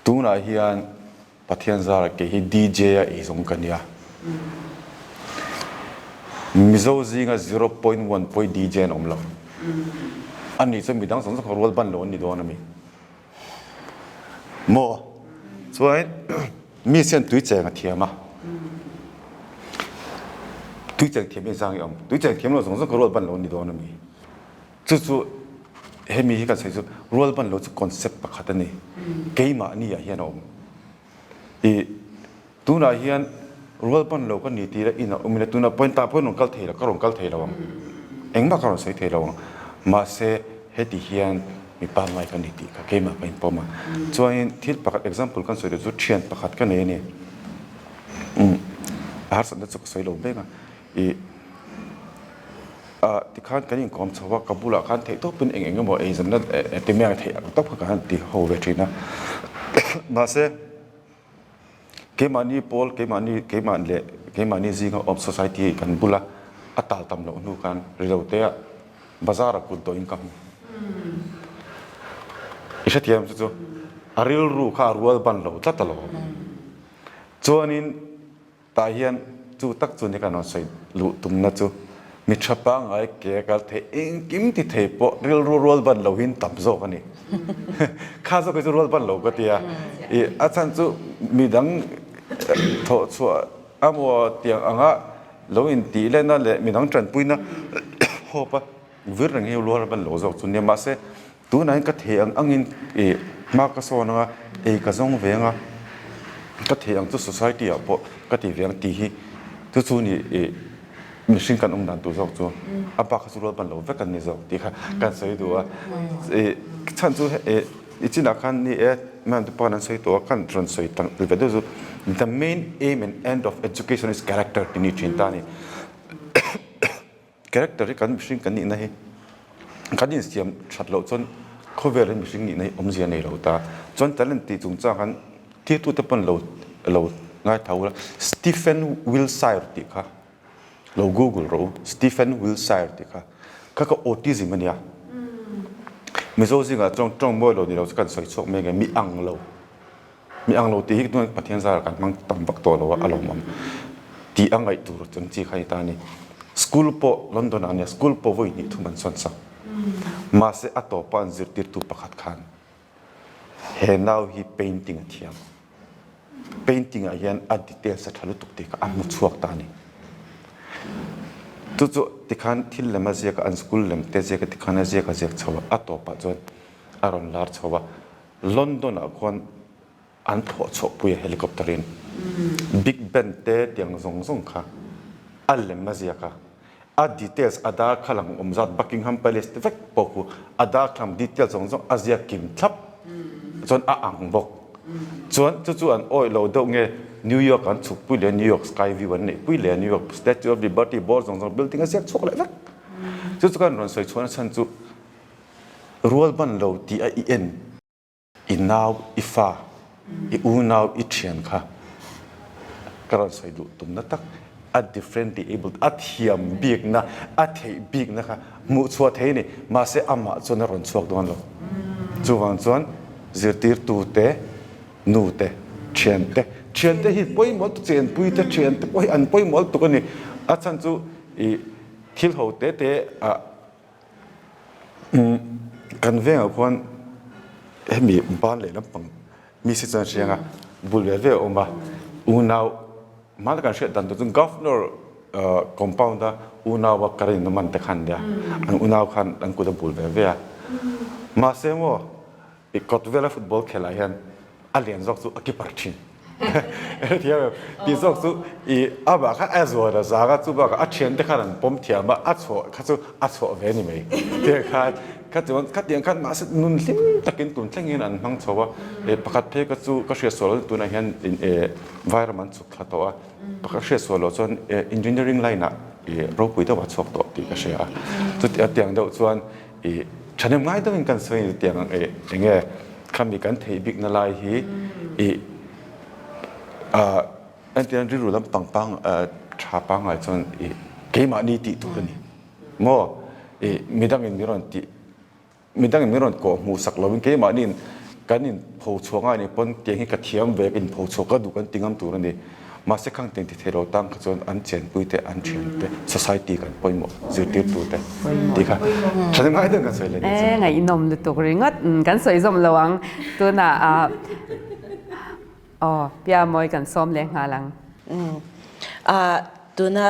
Tunah hian Pathian zara kei hi DJ a eizawng ka nia. Mizo zinga 0.1 pawh hi DJ an awm lo. A nih chuan midang zawng zawng kha rual ban lo an ni dawn a mi. Maw? Chuan mi hian tui cheng a thiam a. Tui cheng thiam hi zang i awm. Tui cheng thiam lo zawng zawng kha rual ban lo an ni dawn a mi. Chu chu hemi hi kan sawi chu rual ban lo chu concept pakhat a ni. Keimahni ah hian a awm. I tunah hian. Rual ban lo ka ni tih la inah awm ila tunah pawhin tah pawhin rawn kal thei lo ka rawn kal thei lo ang. Engmah ka rawn sawi thei lo ang. Mahse heti hian mi pangngai ka ni tih kha keimah ka inpawm a. Chuanin thil pakhat example kan sawi duh chu thian pakhat ka nei a ni. Umm a harsatna chu ka sawi lo mek a. Ih ah tikhan kan inkawm chho a ka bulah khan theih tawpin eng eng emaw eizawnna ti mai ang theih ang tawp kha ka han ti ho ve thin a. Mahse. Keimahni pawl, keimahni, keimah leh keimahni zinga awm society kan bula a tal tam loh hnu khan rilotea bazar ah kut dawhin ka hmu. I hrethiam chu chu a rilru kha a rual ban lo tlat alawm. Chuanin Tah hian chu tak chu ni kan rawn sawi luh tumna chu mi tha pangngai ke a kal thei engkim ti thei pawh rilru rual ban lo hin tam zawk a ni. Kha zawk hi chu rual ban lo ka ti a. I a chhan chu midang thawh chhuah amaw tiang anga lo intih lehna leh midang tanpuina hope a vir reng hi rual ban lo zawk chu nia. Mahse Tunah hian ka thei ang angin ih hma ka sawn anga ei ka zawng ve anga ka thei ang chu society ah pawh ka ti ve ang tih hi chu chu ni ih mihring kan awm dan tur zawk chu a bak kha chu rual ban lo vek an ni zawk tih kha kan sawi duh a ih chhan chu ih i chinah khan ni e ma'am te pawh an sawi tawh a kan rawn sawi tang ve deuh chu the main aim and end of education is character tih ni thin ta a ni. Character hi kan mihring kan nihna hi kan insiam that loh chuan khawvel hi mihring nihna hi awmzia nei lo ta. Chuan talent tih chungchang khan thiltute pawn lo lo ngaithla ula Stephen Wilshire tih kha lo google rawh u Stephen Wilshire tih kha kha kha autism a nia. Mizo zingah chuan tawng mawi lo ni lo chu kan sawi chhuak mai nge mi ang lo. Mi ang lo tih hi tunah Pathian zara kan hmang tam vak tawh lo a, a lawmawm tih a ngaih tur chung chi kha a ni ta a ni. School pawh London ah a nia, school pawh vawi hnih thum an sawn sak. Mahse a tawpa an zirtirtu pakhat khan he nau hi painting a thiam, painting ah hian a details a tha lutuk tih kha a hmu chhuak ta a ni. Chu chu tikhan thil lem a ziak a, an school lem te ziak a tikhan a ziak a ziak chho a, a tawpah chuan a rawn lar chho a. London ah khuan an thlawh chhuahpui a helicopter in Big Ben te tiang zawng zawng kha a lem a ziak a, a details a darthlalang awm zat Buckingham Palace te vek pawh khu a darthlalang details zawng zawng a ziak kim thlap chuan a ang bawk. Chuan chu chu an awih lo deuh nge New York an chhukpui leh New York Sky View an neihpui leh New York Statue of Liberty bawr zawng zawng building a ziak chhuak leh vek. Chu chu kan rawn sawi chhuahna chhan chu Rual ban lo tih a i en. I nau, i fa, i unau, i thian kha ka rawn sawi duh tumna tak a differently abled, a thiam bikna, a theih bikna kha hmuh chhuah thei a ni. Mahse amah chuan a rawn chhuak dawn lo. Chuvang chuan zirtirtute, nute, thiante, thiante hi pawimawh tuk, chenpuite thiante pawh hi an pawimawh tuk a ni. A chhan chu i thil ho te te ah Kan vengah khuan hemi ban leh lampang mi si chuan hriang a bul ve ve a awm a, unau hmana kan hriat dan tur chu governor compound a unau a current a man te khan nia an unau khan an kut a bul ve ve a mahse maw I kawt vela football khelh ah hian a lian zawk chu a keeper thin. Thiam em? Tih zawk chu i amah kha a zuan a zang a, chu bakah a thiante khan an pawm thiam a, a chhuah kha chu a chhuah ve ni mai. Tiang khan kha chuan khatiang khan mahse nun hlim takin tun thlengin an hmang chho a. E pakhat phei ka chu ka hriat sual tunah hian e vairam an chhuk thla tawh a, pakhat hriat sual loh chuan engineering line ah i ropui deuh a chhuak tawh tih ka hria a. Chuti tiang deuh chuan I thahnem ngai deuhin kan sawi ni tiang ang e enge khami kan theih bikna lai hi i entirna rilru lampang pang tha pangngai chuan i keimahni tih tur a ni maw i midangin min rawn tih midangin min rawn kawh hmuh sak lovin keimahniin kan in pho chhuah ngai nih pawn tiang hi ka thiam ve ka in pho chhuah ka duh kan ti ngam tur a ni. Mahse khang tiang ti thei lo tang kha chuan an chenpui te, an thian te, society kan pawimawh zirtirtu te tih kha thahnem ngai deuh kan sawi leh ni chu. E ngaihnawm lutuk ringawt kan sawi zawm lo ang tunah aw Pia Mawi kan sawm leh nghal ang. Tuna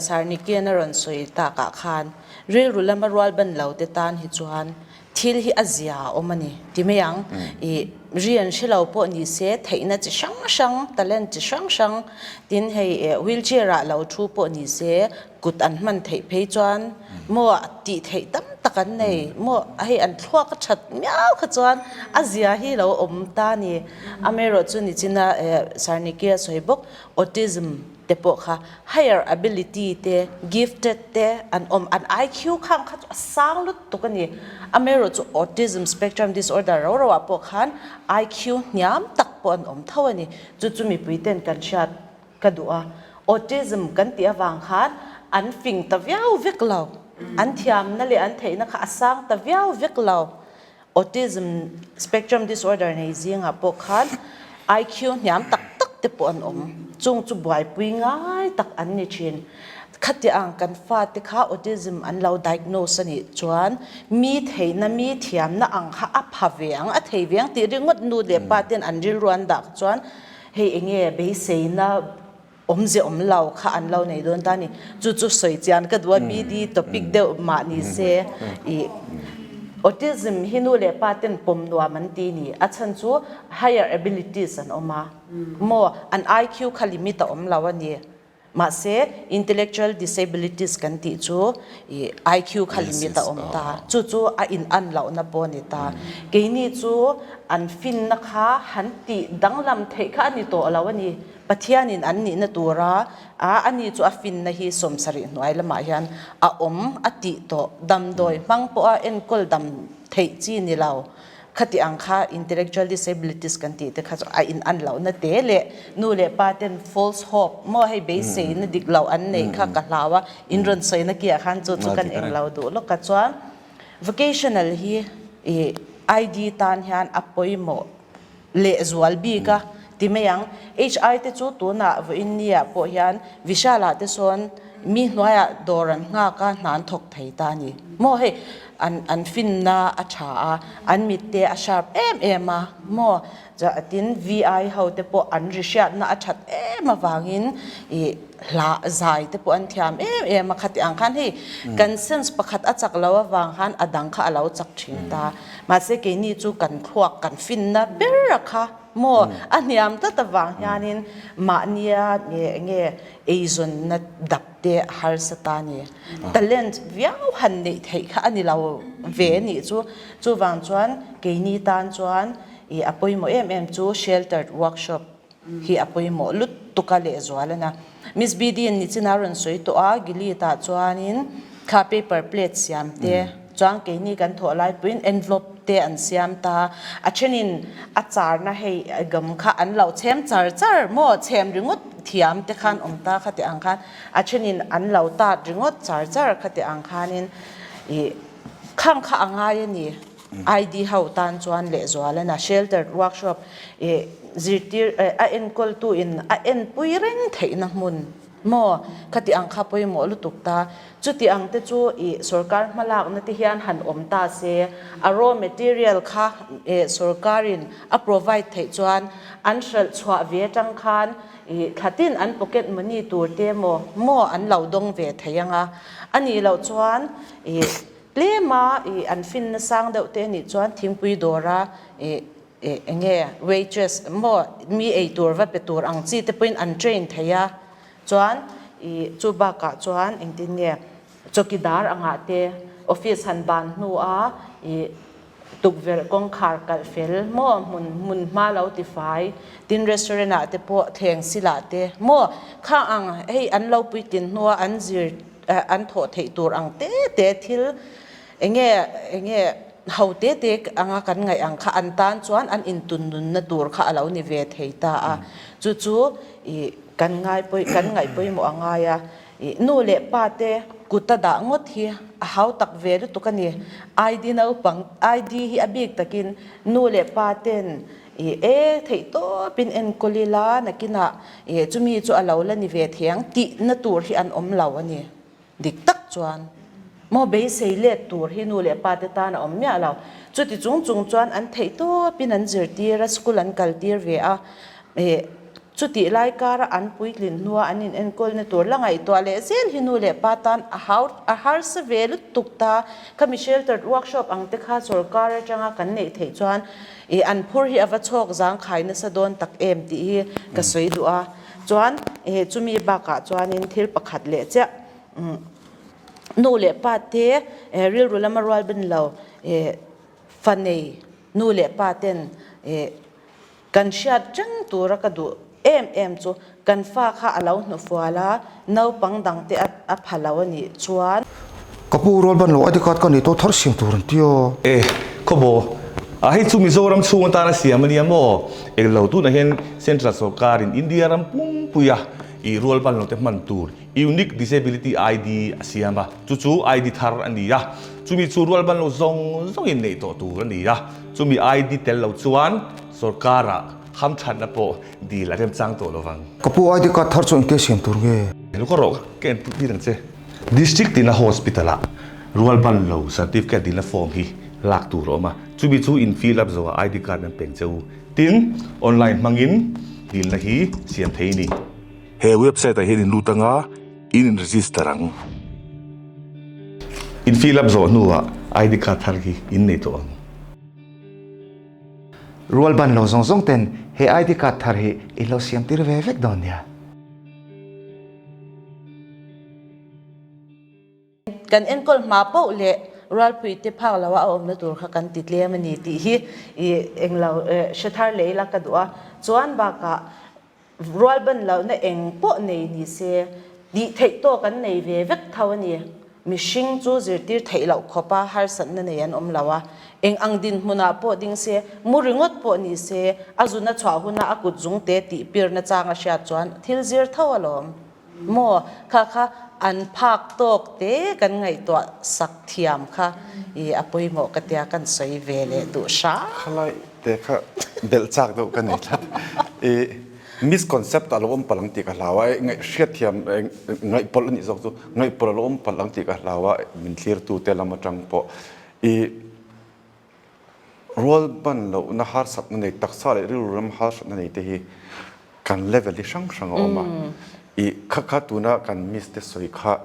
Sarnikian a rawn sawi takah khan rilru lama rual ban lo te tan hi chuan thil hi a zia a awm a ni ti mai ang. I. Ri an hre lo pawh ni se, theihna chi hrang hrang, talent chi hrang hrang, tin hei wheelchair ah lo thu pawh ni se, kut an hman theih phei chuan maw tih theih tam tak an nei maw, hei an thluak a that miau kha chuan a zia hi lo awm ta ni. Amaherawhchu nichina Sarniki a sawi bawk, autism te pawh kha higher ability te, gifted te an awm, an IQ khang kha chu a sang lutuk a ni. Amaherawhchu autism spectrum disorder ro ro ah pawh khan IQ hniam tak pawh an awm tho a ni. Chu chu mipui ten kan hriat ka duh a. Autism kan tih avang khan an fing ta viau vek lo, an thiamna leh an theihna kha a sang ta viau vek lo. Autism spectrum disorder nei zingah pawh khan IQ hniam tak tak te pawh an awm. Chung chu buaipui ngai tak an ni thin. Khatiang kan fate kha autism an lo diagnose a nih chuan mi theihna, mi thiamna ang kha a pha ve ang, a thei ve ang tih ringawt nu leh pa ten an rilru an dah chuan hei enge beiseina awmze awm lo kha an lo nei dawn ta a ni. Chu chu sawi chian ka duh a, BD topic deuh mah ni se i autism hi nu leh pa ten pawm nuam an ti ni. A chhan chu higher abilities an awm a maw, an IQ kha limit a awm lo a ni. Mahse intellectual disabilities kan tih chu i IQ kha limit a awm ta. Chu chu a in an lohna pawh a ni ta. Keini chu an finna kha han tih danglam theih kha a ni tawh lo a ni. Pathianin an nihna tura a ani chu a finna hi sawmsarih hnuai lamah hian a awm a tih tawh damdawi hmang pawha enkawl dam theih chi ni lo. Khati ang kha intellectual disabilities kan tih te kha chu a in an lohna te leh nu leh pa ten false hope maw hei beiseina dik loh an neih kha ka hlau a, in rawn sawina kiah khan chu chu kan eng lo duh lawk a chuan vocational hi ih ID tan hian a pawimawh. Lehzual bik a ti mai ang. HI te chu tunah vawiin niah pawh hian Vishal-ah te sawn mi hnuaiah dawr an nghak a, hna an thawk thei ta a ni. Maw hei an an finna a tha a, an mit te a sharp em em a maw? Tin VI ho te pawh an ri hriatna a that em avangin ih hla zai te pawh an thiam em em a, khati ang khan hei kan sense pakhat a chak lo avang khan a dang kha a lo chak thin ta. Mahse keini chu kan thluak kan finna ber a kha maw a hniam tlat avang hianin mahnia nge nge eizawnna dap te a harsa ta a ni. Talent viau han neih theih kha a ni lo ve a nih chu. Chuvang chuan keini tan chuan ih a pawimawh em em chu sheltered workshop hi a pawimawh lutuk a lehzual a na. Miss BD in nichin a rawn sawi tawh a, Gilead ah chuanin kha paper plate siam te chuan keini kan thawh lai puiin envelope te an siam ta, a thenin a charna hei gam kha an lo chhem char char maw, chhem ringawt thiam te khan awm ta kha tih ang khan a thenin an lo tat ringawt char char kha tih ang khanin ih khang kha a ngai a ni. ID ho tan chuan lehzual a na shelter workshop ih zirtir a enkawltu in a enpui reng theihna hmun maw khati ang kha pawimawh lutuk ta. Chuti ang te chu ih sorkar hmalakna te hian han awm ta se a raw material kha ih sorkarin a provide theih chuan an hralh chhuah ve atang khan ih thlatin an pocket money tur te maw maw an lo dawng ve thei ang a. A nih loh chuan ih Tlema i an finna sang deuh te anih chuan thingpui dawra i enge waitress maw mi ei tur va pe tur ang chi te pawhin an train thei a, chuan i chu bakah chuan engtin nge chawkidar angah te office han ban hnua i tukverh kawngkhar kalh fel maw hmun hmun hma lo ti fai tin restaurant ah te pawh thleng silah te maw khang ang hei an lo puitlin hnua an zir an thawh theih tur ang te te thil enge enge ho te te anga kan ngaih ang kha an tan chuan an intun nunna tur kha a lo ni ve thei ta a chu chu ih kan ngai pawi kan ngaih pawimawh a ngai a ih nu leh pa te kut a dah ngawt hi a hau tak ve lutuk a ni ID naupang ID hi a bik takin nu leh pa ten ih e theih tawpin enkawl ila nakinah ih chumi chu a lo la ni ve thei ang tihna tur hi an awm lo a ni. Dik tak chuan maw beisei let tur hi nu leh pa te tan a awm miah lo. Chuti chung chung chuan an theih tawpin an zirtir a, school an kaltir ve a ih. Chutih lai kara an puitlin hnua an in enkawlna tur la ngaihtuah leh zel hi nu leh pa tan a hau a harsa ve lutuk ta. Khami shelter workshop ang te kha sorkar atanga kan neih theih chuan ih an phur hi a va chhawk zangkhai nasa dawn tak em tih hi ka sawi duh a. Chuan ih chumi bakah chuanin thil pakhat leh chiah nu leh pa te rilru lama rual ban lo ih fa nei nu leh pa ten ih Kan hriat reng tura ka duh em em chu kan fa kha a lo hnufual a, naupang dangte a pha lo a nih chuan. Ka pu rual ban lo ID card ka nei tawh thar siam tur an ti aw. E, khawbaw, a hei chu Mizoram chhung atana siam a nia maw? Englo tunah hian Central sawrkarin India ram pumpuia i rual ban lote hman tur Unique Disability ID a siam a, chu chu ID thar a ni a, chumi chu rual ban lo zawng zawngin neih tawh tur a ni a. Chumi ID tel lo chuan sorkarah hamthatna pawh dil a remchang tawh lovang. Ka pu ID card thar chu engtia siam tur nge? Lo ka rawh ka en tir ang che. District tina hospital ah rualban lo certificate dilna form hi lak tur a awm a, chumi chu in fill up zawhah ID card an peng che u. Tin, online hmangin dilna hi siam thei a ni. He website ah hian in lut anga in in register ang. In fill up zawh hnuah ID card thar hi in nei tawh ang. Rual ban lo zawng zawng ten he ID card thar hi in lo siam tir ve vek dawn nia. Kan enkawl hma poh leh rualpui te phak lo a a awmna tur kha kan ti tlem a ni tih hi i englo hre thar leh ila ka duh a. Chuan bakah Rual ban lohna eng pawh nei ni se, tih theih tawk an nei ve vek tho a ni. Mihring chu zirtir theih loh khawpa harsatna nei an awm lo a, eng ang dinhmunah pawh ding se, mu ringawt pawh ni se, a zuna chhuah huna a kut zungte tih pirna chang a hriat chuan thil zir tho alawm. Maw, kha kha an phak tawk te kan ngaihtuah sak thiam kha i a pawimawh ka tia kan sawi ve leh duh hram. Khalai te kha belh chak deuh ka nei tlat. I misconcept a lo awm palh ang tih ka hlau a, ngaih hriat thiam ngaihpawlh a nih zawk chu ngaihpawlh a lo awm palh ang tih ka hlau a, min thlirtu te lam atang pawh i Rual ban lohna harsatna nei taksa leh rilru ram harsatna nei te hi kan level hi hrang hrang a awm a. I kha kha tuna kan miss te sawi kha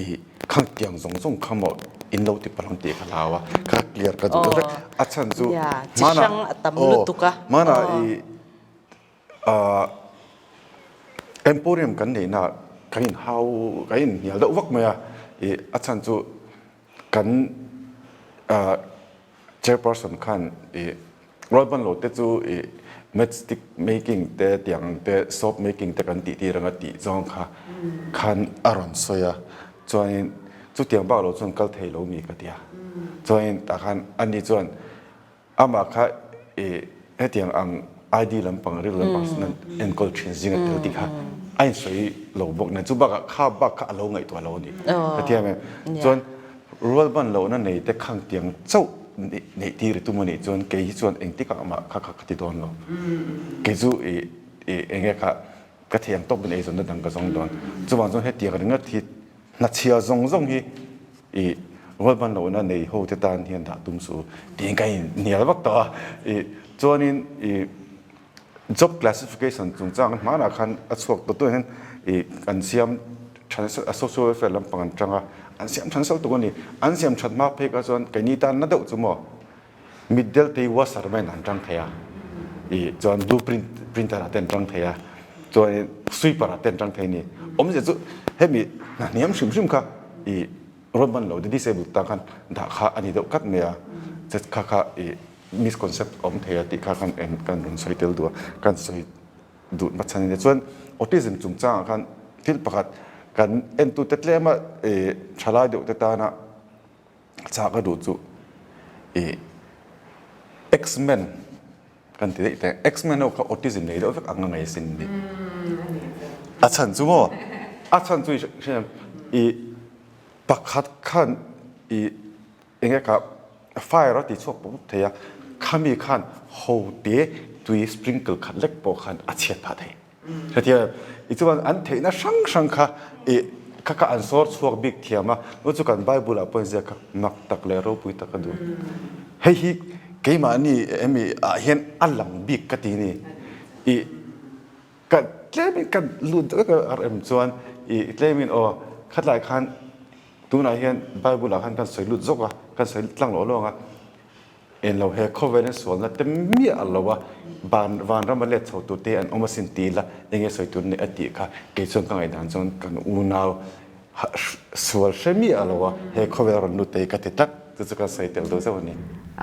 i khang tiang zawng zawng kha maw in lo ti palh ang tih ka hlau a, kha clear ka duh vek. A chhan chu hmanah aw hmanah i Emporium kan neihna kan inhau kan inhnial deuh vak mai a, i a chhan chu kan chairperson khan i rualban lo te chu i matchstick making te tiang ang te soap making te kan tih tir anga tih zawng kha khan a rawn sawi a, chuanin chutiang bak lo chuan kal thei lo mi ka ti a, chuanin tah khan ani chuan Amah kha i hetiang ang ID lampang rilru lampang nan enkawl thin zing a tel tih kha a insawi lo bawk nen chu bakah kha bak kha a lo ngaihtuah lo a ni. Ka ti em em. Chuan rual ban lohna nei te khang tiang chauh neih tir i tum a nih chuan kei hi chuan engtikah mah kha kha ka ti dawn lo. Kei chu i i enge kha ka thei ang tawp in eizawnna dang ka zawng dawn. Chuvang chuan hetiang ringawt hi hnachhia zawng zawng hi I rualban lohna nei ho te tan hian dah tum suh tiin ka inhnial vak tawh a. I chuanin i job classification chungchang hmanah khan a chhuak tawh tunah hian i an siam tha nasa a social welfare lampang an tang a, an siam tha nasa lutuk a ni. An siam that hma phei kha chuan keini tan na deuh chu maw Mitdel te hi washerman an tang thei a, i chuan blue print printer ah te an tang thei a, chuanin sweeper ah te an tang thei a ni. Awmzia chu hemi hna hniam hrim hrim kha i ruahman lo disabled tan khan dah kha a ni deuh kat mai a, chet kha kha i misconcept a awm thei a tih kha khan en kan rawn sawi tel duh a, kan sawi duh hmachhan a ni. Chuan autism chungchangah khan thil pakhat kan entute tlema i thalai deuh te tana Chah ka duh chu i X-Men kan ti daih teh. X-Men ho kha autism nei deuh vek ang a ngei sin ni. A chhan chu maw? A chhan chu i i pakhat khan i enge kha fire a ti chhuak pawp pawp thei a, khami khan ho te tui sprinkle khat lek pawh khan a chhiat phah thei. Hetiang i chuan an theihna hrang hrang kha i kha kha an sawr chhuak bik thiam a, chu chu kan Bible ah pawh inziak kha mak tak leh ropui tak a duh. Hei hi keimahni emi ah hian a lang bik ka ti ni. I ka tlemin kan lut deuh vek a rem chuan ih tlemin aw khatlai khan tunah hian Bible ah khan kan sawi lut zawk a, kan sawi tlang lawh lawng a, englo he khawvelin sualna te miah lo a, van vanram a let chho tur te an awm asin ti ila enge sawi tur nei a tih kha kei chuan ka ngaihdan chuan kan unau sual hre miah lo a, he khawvel rawn lut te hi ka ti tlat. Chu chu kan sawi tel duh zauh a ni.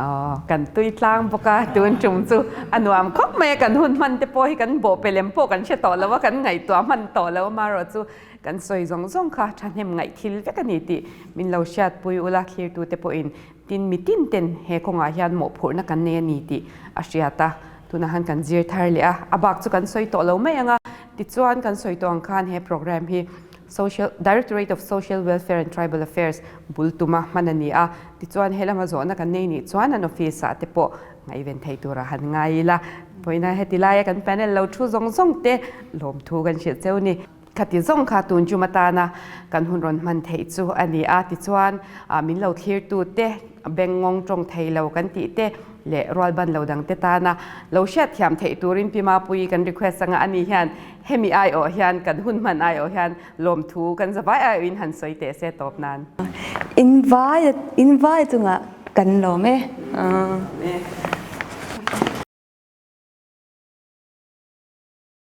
Aw, kan tui tlang bawk a, tun tum chu a nuam khawp mai a, kan hun hman te pawh hi kan bawh pe lem pawh kan hre tawh lo a, kan ngaihtuah hman tawh lo a, marawh chu kan sawi zawng zawng kha thahnem ngaih thil vek a ni tih min lo hriatpui ula, thlirtute pawhin tin mi tin ten he kawngah hian mawhphurhna kan nei a ni tih a hriat a, tunah han kan zir thar leh a, a bak chu kan sawi tawh lo mai ang a, tichuan kan sawi tawh ang khan he program hi Social, Directorate of Social Welfare and Tribal Affairs bul tuma hman a ni a, tichuan helama zawhna kan nei nih chuan an office ah te pawh ngaihven thei tura han ngai ila. Vawiina heti laia kan panel lo thu zawng zawng te lawmthu kan hrilh cheu ni. Khati zawng kha tun tum atana kan hun rawn hman theih chu a ni a, tichuan min lo thlirtu te bengngawng tawng thei lo kan tih te leh rualban lo dang te tana lo hriatthiam theih turin Pi Mapuii kan request anga ani hian Hemi aiawh hian kan hun hman aiawh hian lawmthu kan zavai aiawhin han sawi teh se tawp nan. In vai in vai chungah kan lawm e.